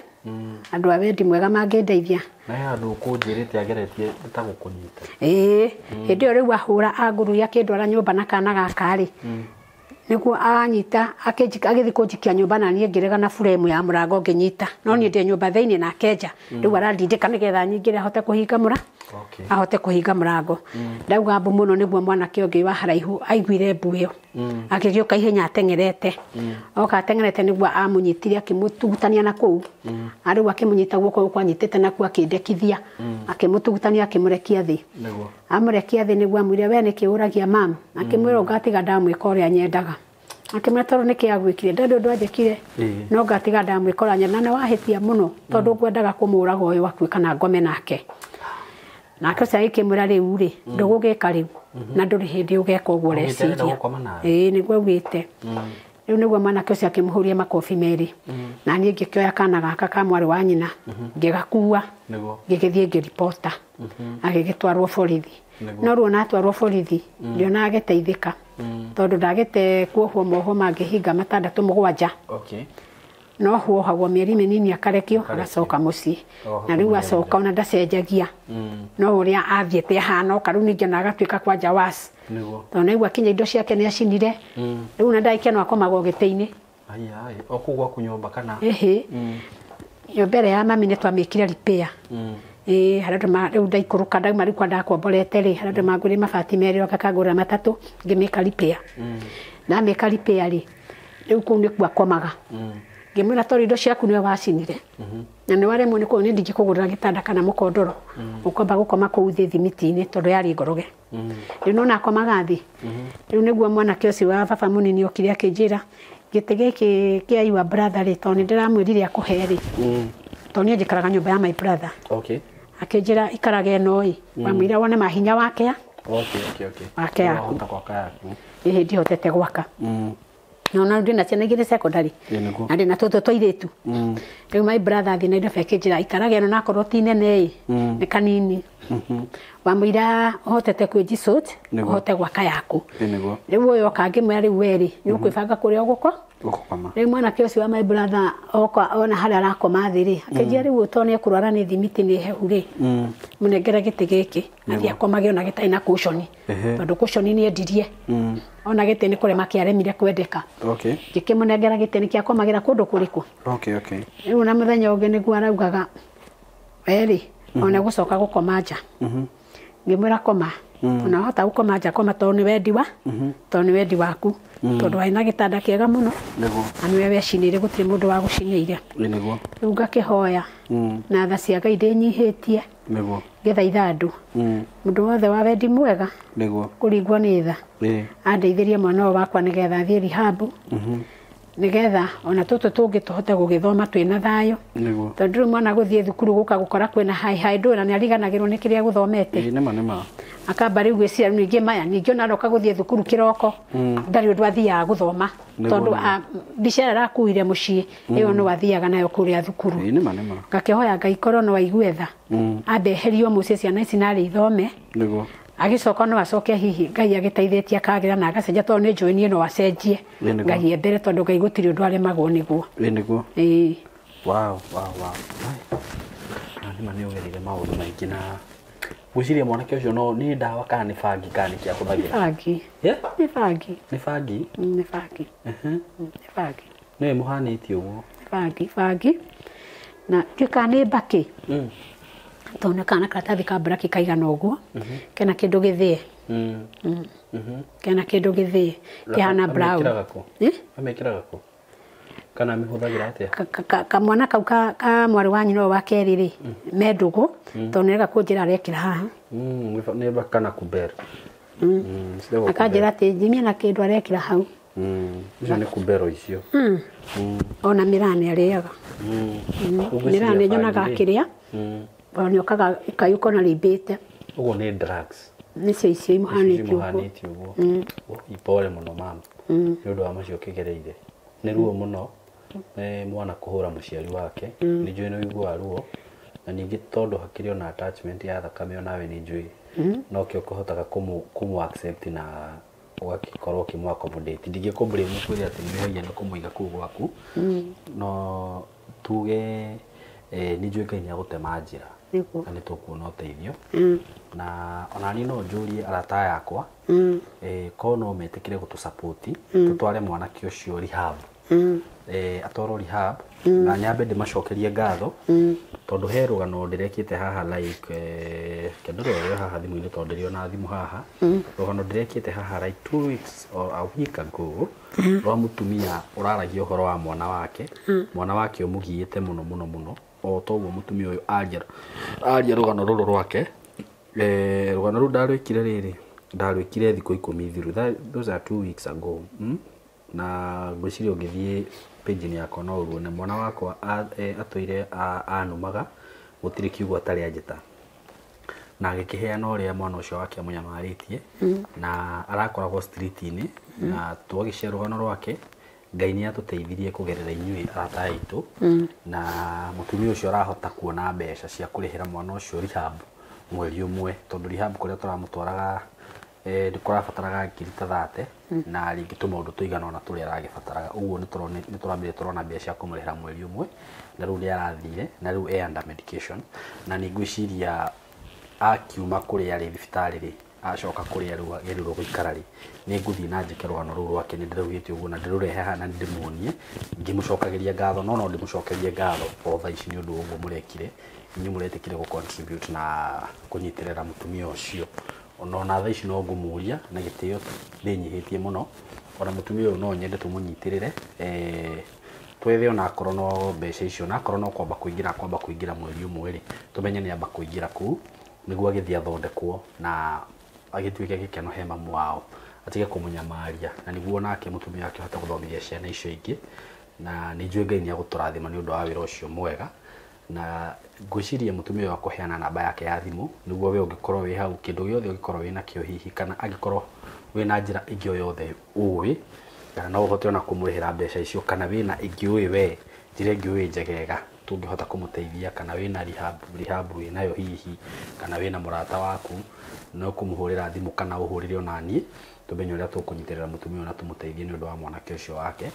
andũ a wendi mwega mangĩndeithia. Na he handũ ũkũnjĩrĩte ageretie ta gũkũnyita. Ĩĩ hĩndĩ ĩyo rĩu ahũra angururia akĩndwara nyũmba na kana gaka rĩ nĩguo anyita agĩthiĩ kũnjikia nyũmba na niĩ ngĩrega na buremu ya mũrango ngĩnyita no niĩ ndĩ nyũmba thĩinĩ nake nja rĩu arandindĩka nĩgetha nyingĩre ahote kũhinga mũra ahote kũhinga mũrango. Ndauga mbu mũno nĩguo mwanake ũngĩ wa haraihu aiguire mbu ĩyo agĩgĩũka ihenya ateng'erete oka ateng'erete nĩguo amũnyitire akĩmũtugutania na kũu rĩu akĩmũnyita guoko gũkũ anyitĩte nakuo akĩndekithia akĩmũtugutania akĩmũrekia thĩ. Nĩguo. Amũrekia thĩ nĩguo amwĩre we nĩkĩ ũragia mam akĩmwĩra ũngatiga ndamwĩka ũrĩa nyendaga akĩmwĩra tondũ nĩkĩ agwĩkire ndarĩ ũndũ anjĩkire no ngatiga ndamwĩka ũrĩa nyendaga na wahĩtia mũno tondũ ngwendaga kũmũraga ũyũ akue kana ngome nake. Nake ũcio agĩkĩmwĩra rĩu rĩ ndũgũgĩka rĩu na ndũrĩ hĩndĩ ũgeka ũguo ũreciria. Ĩĩ nĩguo augĩte. Rĩu nĩguo mwanake ũcio akĩmũhũria makobi merĩ na niĩ ngĩkĩoya kana gaka ka mwarĩ wa nyina ngĩgakua ngĩgĩthiĩ ngĩribota agĩgĩtwarwo borithi. No rĩu ona atwarwo borithi ndionaga agĩteithĩka tondũ ndagĩte kuohwo moho mangĩhinga matandatũ mũgwanja. No huohagwo mĩeri mĩnini akarekio agacoka mũciĩ na rĩu acoka ona ndacenjagia no ũrĩa athiĩte ahana oka rĩu ningĩ ona agatuĩka kwanja was tondũ naigua akinya indo ciake nĩ acinire rĩu na ndagĩka ĩno akomagwo gĩtĩ-inĩ. O kũu gwaku nyũmba kana? Ĩhĩ. Nyũmba ĩrĩa ya mami nĩ twamĩkire repair. Ĩĩ harĩa andũ rĩu ndaikũrũka ndauma rĩu kwa ndakomborete rĩ harĩa andũ mangũrĩire mabati merĩ oka kangũrĩra matatũ ngĩmĩka repair. Ndamĩka repair rĩ rĩu kũu nĩkuo akomaga. Ngĩmwĩra tondũ indo ciaku nĩwe wacinire na nĩ waremwo nĩ kũu nĩ ndingĩkũgũrĩra gĩtanda kana mũkondoro ũkwamba gũkoma kũu thĩ thimiti-inĩ tondũ yarĩ ngoroge. Rĩu nĩwona akomaga thĩ. Rĩu nĩguo mwanake ũcio wa baba mũnini okire akĩnjĩra gĩtĩ gĩkĩ kĩa your brother rĩ tondũ nĩndĩramwĩrire akũhe rĩ tondũ niĩ njikaraga nyũmba ya my brother. Akĩnjĩra ikarage ĩno ĩ wamwĩra wone mahinya wake wake yaku. Ĩhĩ ndihotete gwaka. No ndĩ na ciana igĩrĩ secondary na ndĩ na tũtũ tũirĩtu. Rĩu my brother athiĩ Nairobi akĩnjĩra ikarage ĩno nakorwo ti nene ĩ nĩ kanini. Wamwĩra ũhotete kwĩjisort ũhote gwaka yaku. Rĩu ũyũ oka ngĩmwĩra rĩu we rĩ nĩ ũkwĩbanga kũrĩa ũgũko Ũgũkoma. Rĩu mwanake ũcio wa my brother oka ona harĩa arakoma thĩ rĩ, akĩnjĩra rĩu tondũ nĩ ekũrwara nĩ thimiti nĩ hehu rĩ, mũnengere gĩtĩ gĩkĩ athiĩ akomage ona gĩtarĩ na cushion, tondũ cushion nĩ endirie. Ona gĩtĩ nĩ kũrema kĩaremire kwendeka. Okay. Ngĩkĩmũnengera gĩtĩ nĩkĩo akomagĩra kũndũ kũrĩkũ. Okay, okay. Rĩu na mũthenya ũngĩ nĩguo araugaga werĩ ona gũcoka gũkoma nja. Ngĩmwĩra koma, ona wahota gũkoma nja koma tondũ nĩ wendi wa tondũ nĩ wendi waku, tondũ warĩ na gĩtanda kĩega mũno Nĩguo. na nĩwe wecinĩire, gũtirĩ mũndũ wa gũcinĩire. Ĩ nĩguo. Rĩu ngakĩhoya na tha cia Ngai ndĩnyihĩtie, Nĩguo. ngĩthaitha andũ, mũndũ wothe wa wendi mwega Nĩguo. kũringwo nĩ tha Ĩ. andeithĩrie mwana ũyũ wakwa nĩgetha athiĩ rehab, nĩgetha ona tũtũ tũngĩ tũhote gũgĩthoma twĩna thayũ. Nĩguo. Tondũ rĩu mwana gũthiĩ thukuru gũka gũkora kwĩna hai hai ndũĩ na nĩariganagĩrwo nĩ kĩrĩa gũthomete. Ĩ nĩma nĩma. Akamba rĩu gwĩciria ningĩ maya ningĩ ona aroka gũthiĩ thukuru kĩroko ndarĩ ũndũ athiaga gũthoma, Nĩguo, tondũ nĩguo. mbica ĩrĩa arakuire mũciĩ ĩyo no athiaga nayo kũrĩa thukuru. Ĩ nĩma nĩma. Ngakĩhoya Ngai korwo no aigue tha, ambe eherio mũciĩ ciana ici narĩ ithome, Nĩguo. agĩcoka no acoke hihi Ngai agĩteithĩtie akagĩra na agacenjia, tondũ nĩ njũĩ niĩ no acenjie. Ĩ nĩguo. Ngai embere, tondũ Ngai gũtirĩ ũndũ aremagwo nĩguo. Ĩ nĩguo. Ĩĩ. Wow, wow, wow. Na nĩma nĩ ũgereire maũndũ maingĩ na gwĩciria mwanake ũcio no nĩ ndawa kana nĩ bangi kana nĩ kĩ ahũthagĩra? Bangi. Yeah? Nĩ bangi. Nĩ bangi? Nĩ bangi. Nĩ bangi. Nĩwe mũhanĩtie ũguo. Bangi, bangi. Na tuĩka nĩ mbakĩ. Tondũ nĩ kana karatathi ka mburaki kaigana ũguo, kena kĩndũ gĩthĩe. Kena kĩndũ gĩthĩe kĩhana brown. Amĩkĩraga kũ? Eh? Amĩkĩraga kũ? Kana amĩhũthagĩra atĩa? Kamwana kau ka mwarĩ wa nyina ũyũ wa kerĩ rĩ, me ndũgũ, tondũ nĩrega kũnjĩra arekĩra haha. Nĩ kana kuber. Ciĩtagwo Akanjĩra atĩ Jimmy ena kĩndũ arekĩra hau. Icio nĩ kubero icio. Ona mĩraa nĩ arĩaga. Mĩraa nĩ nyonaga akĩrĩa. Ona nĩ okaga ĩkaĩ ũkona rĩimbĩte. Ũguo nĩ drugs. Nĩcio icio imũhanĩtie ũguo. Imũhanĩtie ũguo. Ipore mũno mama. Nĩ ũndũ wa macio ũkĩgereire. Nĩ ruo mũno. Nĩ mwana kũhũra mũciari wake. Nĩ njũĩ nĩ ũiguaga ruo. Na ningĩ tondũ hakĩrĩ ona attachment ya thakame onawe nĩ njũĩ. No kĩo kũhotaga kũmũ accept na ũgagĩkorwo ũkĩmũ accommodate. Ndingĩkũ blame kwĩre atĩ nĩ wĩhagia nĩ kũmũiga kũu gwaku. No tuge nĩ njũĩ Ngai nĩ agũtema njĩra. Nĩguo. Na nĩ tũkuona ũteithio. Na ona niĩ no njũrie arata aya akwa, korwo no metĩkĩre gũtũ support, tũtware mwanake ũcio rehab. Atwarwo rehab, na nyambe ndĩmacokerie ngatho, tondũ he rũgano ndĩrekĩte haha like kĩndũ rũrĩa haha thimũ-inĩ, tondũ ndĩrĩ ona thimũ haha. Rũgano ndĩrekĩte haha like 2 weeks or a week ago, rwa mũtumia ũraragia ũhoro wa mwana wake. Mwana wake ũmũgiĩte mũno mũno mũno. O toguo mũtumia ũyũ aria rũgano rũrũ rwake. Rũgano rũu ndarwĩkire rĩrĩ, ndarwĩkire thikũ 10 thiru. Those are 2 weeks ago. Na ngwĩciria ũngĩthiĩ page-inĩ yakwa no ũruone. Mwana wakwa atũire anumaga, gũtirĩ kiugo atarĩ anjĩta. Na agĩkĩheana ũrĩa mwana ũcio wake amũnyamarĩtie, na arakoragwo street-inĩ, na twagĩcera rũgano rwake, Ngai nĩ atũteithirie kũgerera inyuĩ arata aitũ, na mũtumia ũcio arahota kuona mbeca cia kũrĩhĩra mwana ũcio rehab mweri ũmwe, tondũ rehab kũrĩa tũramũtwaraga nĩ kũrabataraga ngiri ta 30, na rĩngĩ tũmaũndũ tũigana ũna tũrĩa aragĩbataraga. Ũguo nĩ tũrambire tũrona mbeca cia kũmũrĩhĩra mweri ũmwe, na rĩu nĩ arathire, na rĩu e under medication. Na nĩ ngwĩciria akiuma kũrĩa arĩ thibitarĩ rĩ, acoka kũrĩa rĩu agĩrĩirwo gũikara rĩ, nĩ ngũthiĩ na njĩke rũgano rũu rwake, nĩ ndĩraugĩte ũguo na ndĩrũrehe haha na ndĩmuonie ngĩmũcokagĩria ngatho, no ndĩmũcokerie ngatho o thaa ici nĩ ũndũ wa ũguo mũrekire. Inyuĩ mũretĩkire gũ contribute na kũnyitĩrĩra mũtumia ũcio. Ona thaa ici no ngũmũria na gĩtĩo ndĩnyihĩtie mũno, ona mũtumia ũyũ no nyende tũmũnyitĩrĩre, twethe ona akorwo no mbeca icio, ona akorwo no kwamba kũingĩra, kwamba kũingĩra mweri ũmwe rĩ, tũmenye nĩ amba kũingĩra kũu nĩguo agĩthiĩ athondekwo na agĩtuĩke gĩkeno he mamu wao, atige kũmũnyamaria, na nĩguo nake mũtumia wake ahote gũthomithia ciana icio ingĩ. Na nĩ njũĩ Ngai nĩ egũtũrathima nĩ ũndũ wa wĩra ũcio mwega. Na ngwĩciria mũtumia ũyũ akũheana namba yake ya thimũ nĩguo we ũngĩkorwo wĩ hau, kĩndũ gĩothe ũngĩkorwo wĩ nakĩo hihi, kana angĩkorwo wĩna njĩra ĩngĩ o yothe ũĩ, kana no ũhote ona kũmũrĩhĩra mbeca icio, kana wĩna ĩngĩ ũĩ we, njĩra ĩngĩ ũĩ njegega tũngĩhota kũmũteithia, kana wĩna rehab wĩnayo hihi, kana wĩna mũrata waku, no kũmũhũrĩra thimũ kana ũhũrĩre ona niĩ, tũmenye ũrĩa tũkũnyitĩrĩra mũtumia ũyũ na tũmũteithie nĩ ũndũ wa mwanake ũcio wake.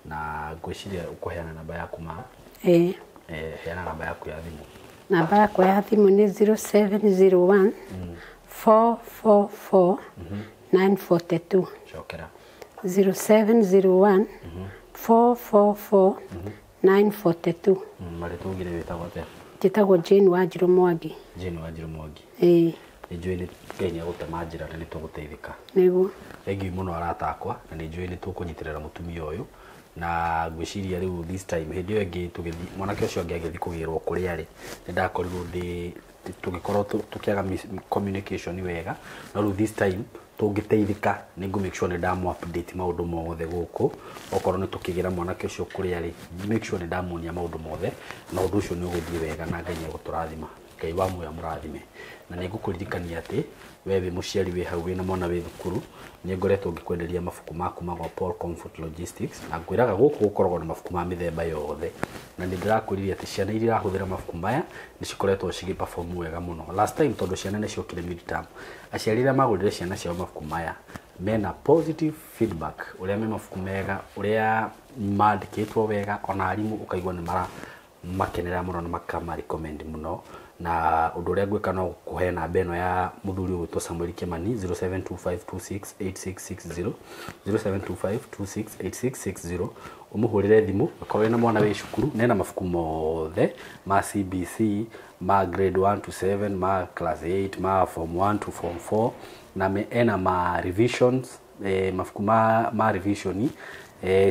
Na ngwĩciria ũkũheana namba yaku ma. Ĩĩ. Heana namba yaku ya thimũ. Namba yakwa ya thimũ nĩ 0701 444 942. Cokera. 0701 444 942. Marĩtwa ugire wĩtagwo atĩa? Njĩtagwo Jane Wanjirũ Mwangi. Jane Wanjirũ Mwangi. Ĩĩ. Nĩ njũĩ nĩ Ngai nĩ egũtema njĩra na nĩ tũgũteithĩka. Nĩguo. Thengiũ mũno arata akwa, na nĩ njũĩ nĩ tũkũnyitĩrĩra mũtumia ũyũ, na ngwĩciria rĩu this time hĩndĩ ĩyo ĩngĩ tũgĩthiĩ mwanake ũcio ũngĩ agĩthiĩ kũgĩrwo kũrĩa arĩ, nĩ ndakorirwo ndĩ tũgĩkorwo tũkĩaga communication wega, no rĩu this time tũngĩteithĩka nĩ ngũ make sure nĩ ndamũ update maũndũ mothe gũkũ, okorwo nĩ tũkĩgĩra mwanake ũcio kũrĩa arĩ, make sure nĩ ndamuonia maũndũ mothe, na ũndũ ũcio nĩ ũgũthiĩ wega na Ngai nĩ egũtũrathima. Ngai wa muoyo amũrathime. Na nĩ ngũkũririkania atĩ we wĩ mũciari wĩ hau wĩna mwana wĩ thukuru, nĩ ngoretwo ngĩkwenderia mabuku ma kuma gwa Paul Comfort Logistics, na ngwĩraga gũkũ gũkoragwo na mabuku ma mĩthemba yothe, na nĩ ndĩrakwĩrire atĩ ciana iria irahũthĩra mabuku maya nĩ cikoretwo cigĩ perform wega mũno. Last time tondũ ciana nĩ ciokire midterm, aciari arĩa magũrire ciana ciao mabuku maya mena positive feedback, ũrĩa me mabuku mega, ũrĩa mandĩkĩtwo wega, ona arimũ ũkaigua nĩ mara makenera mũno na makama recommend mũno. Na ũndũ ũrĩa ngwĩka no kũhe namba ĩno ya mũthuri ũgwĩtwo Samuel Kimani 0725268660, 0725268660, ũmũhũrĩre thimũ akorwo wĩna mwana wĩ cukuru, nena mabuku mothe ma CBC, ma grade 1 to 7, ma class 8, ma form 1 to form 4, na ena ma revisions, mabuku ma revision,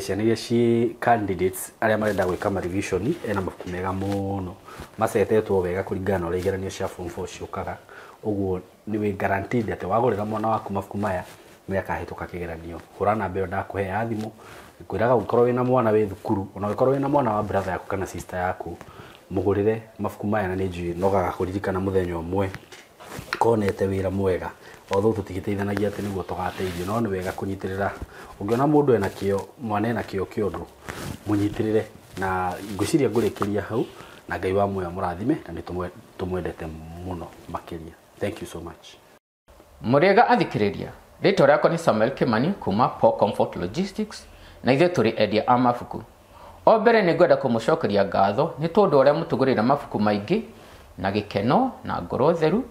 ciana iria ci candidates arĩa marenda gwĩka ma revision, ena mabuku mega mũno macetetwo wega kũringana na ũrĩa igeranio cia form 4 ciũkaga. Ũguo nĩ wĩ guaranteed atĩ wagũrĩra mwana waku mabuku maya nĩ akahĩtũka kĩgeranio. Hũra namba ĩyo ndakũhe ya thimũ, ngwĩraga ũngĩkorwo wĩna mwana wĩ thukuru, ona ũngĩkorwo wĩna mwana wa brother yaku kana sister yaku, mũgũrĩre mabuku maya, na nĩ njũĩ no gagakũririkana mũthenya ũmwe konete wĩra mwega. Although tũtigĩteithanagia atĩ nĩguo tũgateithio, no nĩ wega kũnyitĩrĩra. Ũngĩona mũndũ ena kĩo, mwana ena kĩo kĩa ũndũ, mũnyitĩrĩre. Na ngwĩciria ngũrĩkĩria hau, na Ngai wa muoyo amũrathime, na nĩ tũmwendete mũno makĩria. Thank you so much. Mũrĩega athikĩrĩria, rĩtwa rĩakwa nĩ Samuel Kimani kuma Paul Comfort Logistics, na ithuĩ tũrĩ endia a mabuku. O mbere nĩ ngwenda kũmũcokeria ngatho nĩ tondũ ũrĩa mũtũgũrĩra mabuku maingĩ na gĩkeno na ngoro theru.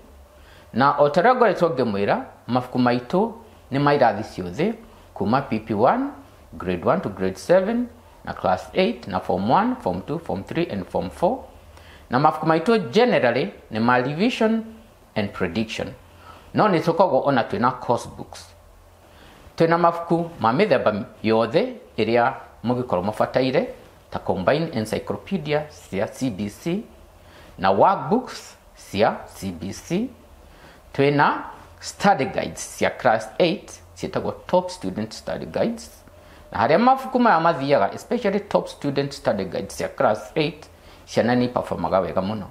Na o ta ũrĩa ngoretwo ngĩmwĩra, mabuku maitũ nĩ ma irathi ciothe kuma PP1, grade 1 to grade 7, na class 8, na form 1, form 2, form 3 and form 4. Na mabuku maitũ generally nĩ ma revision and prediction. No nĩ tũkoragwo ona twĩna course books. Twĩna mabuku ma mĩthemba yothe ĩrĩa mũngĩkorwo mũbataire, ta combined encyclopedia cia CBC na workbooks cia CBC. Twĩna study guides cia class 8 ciĩtagwo top student study guides, na harĩa mabuku maya mathiaga, especially top student study guides cia class 8, ciana nĩ performaga wega mũno.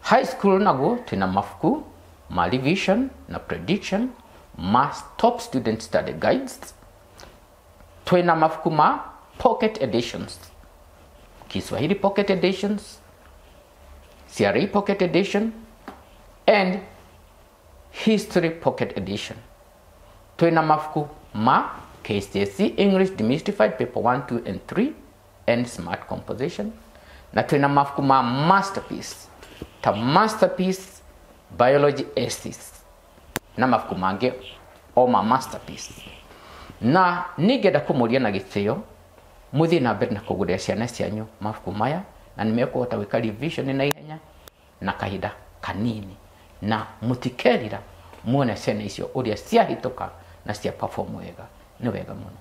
High school naguo twĩna mabuku ma revision na prediction ma top student study guides. Twĩna mabuku ma pocket editions, Kiswahili pocket editions, CRE pocket edition and history pocket edition. Twĩna mabuku ma KCSE English Demystified Paper 1, 2 and 3 and Smart Composition, na twĩna mabuku ma masterpiece ta masterpiece biology essays na mabuku mangĩ o ma masterpiece. Na ningĩenda kũmũria na gĩtĩo mũthiĩ na mbere na kũgũrĩra ciana cianyu mabuku maya, na nĩ mekũhota gwĩka revision na ihenya na kahinda kanini, na mũtikerira muone ciana icio ũrĩa ciahĩtũka na cia perform wega. Nĩ wega mũno.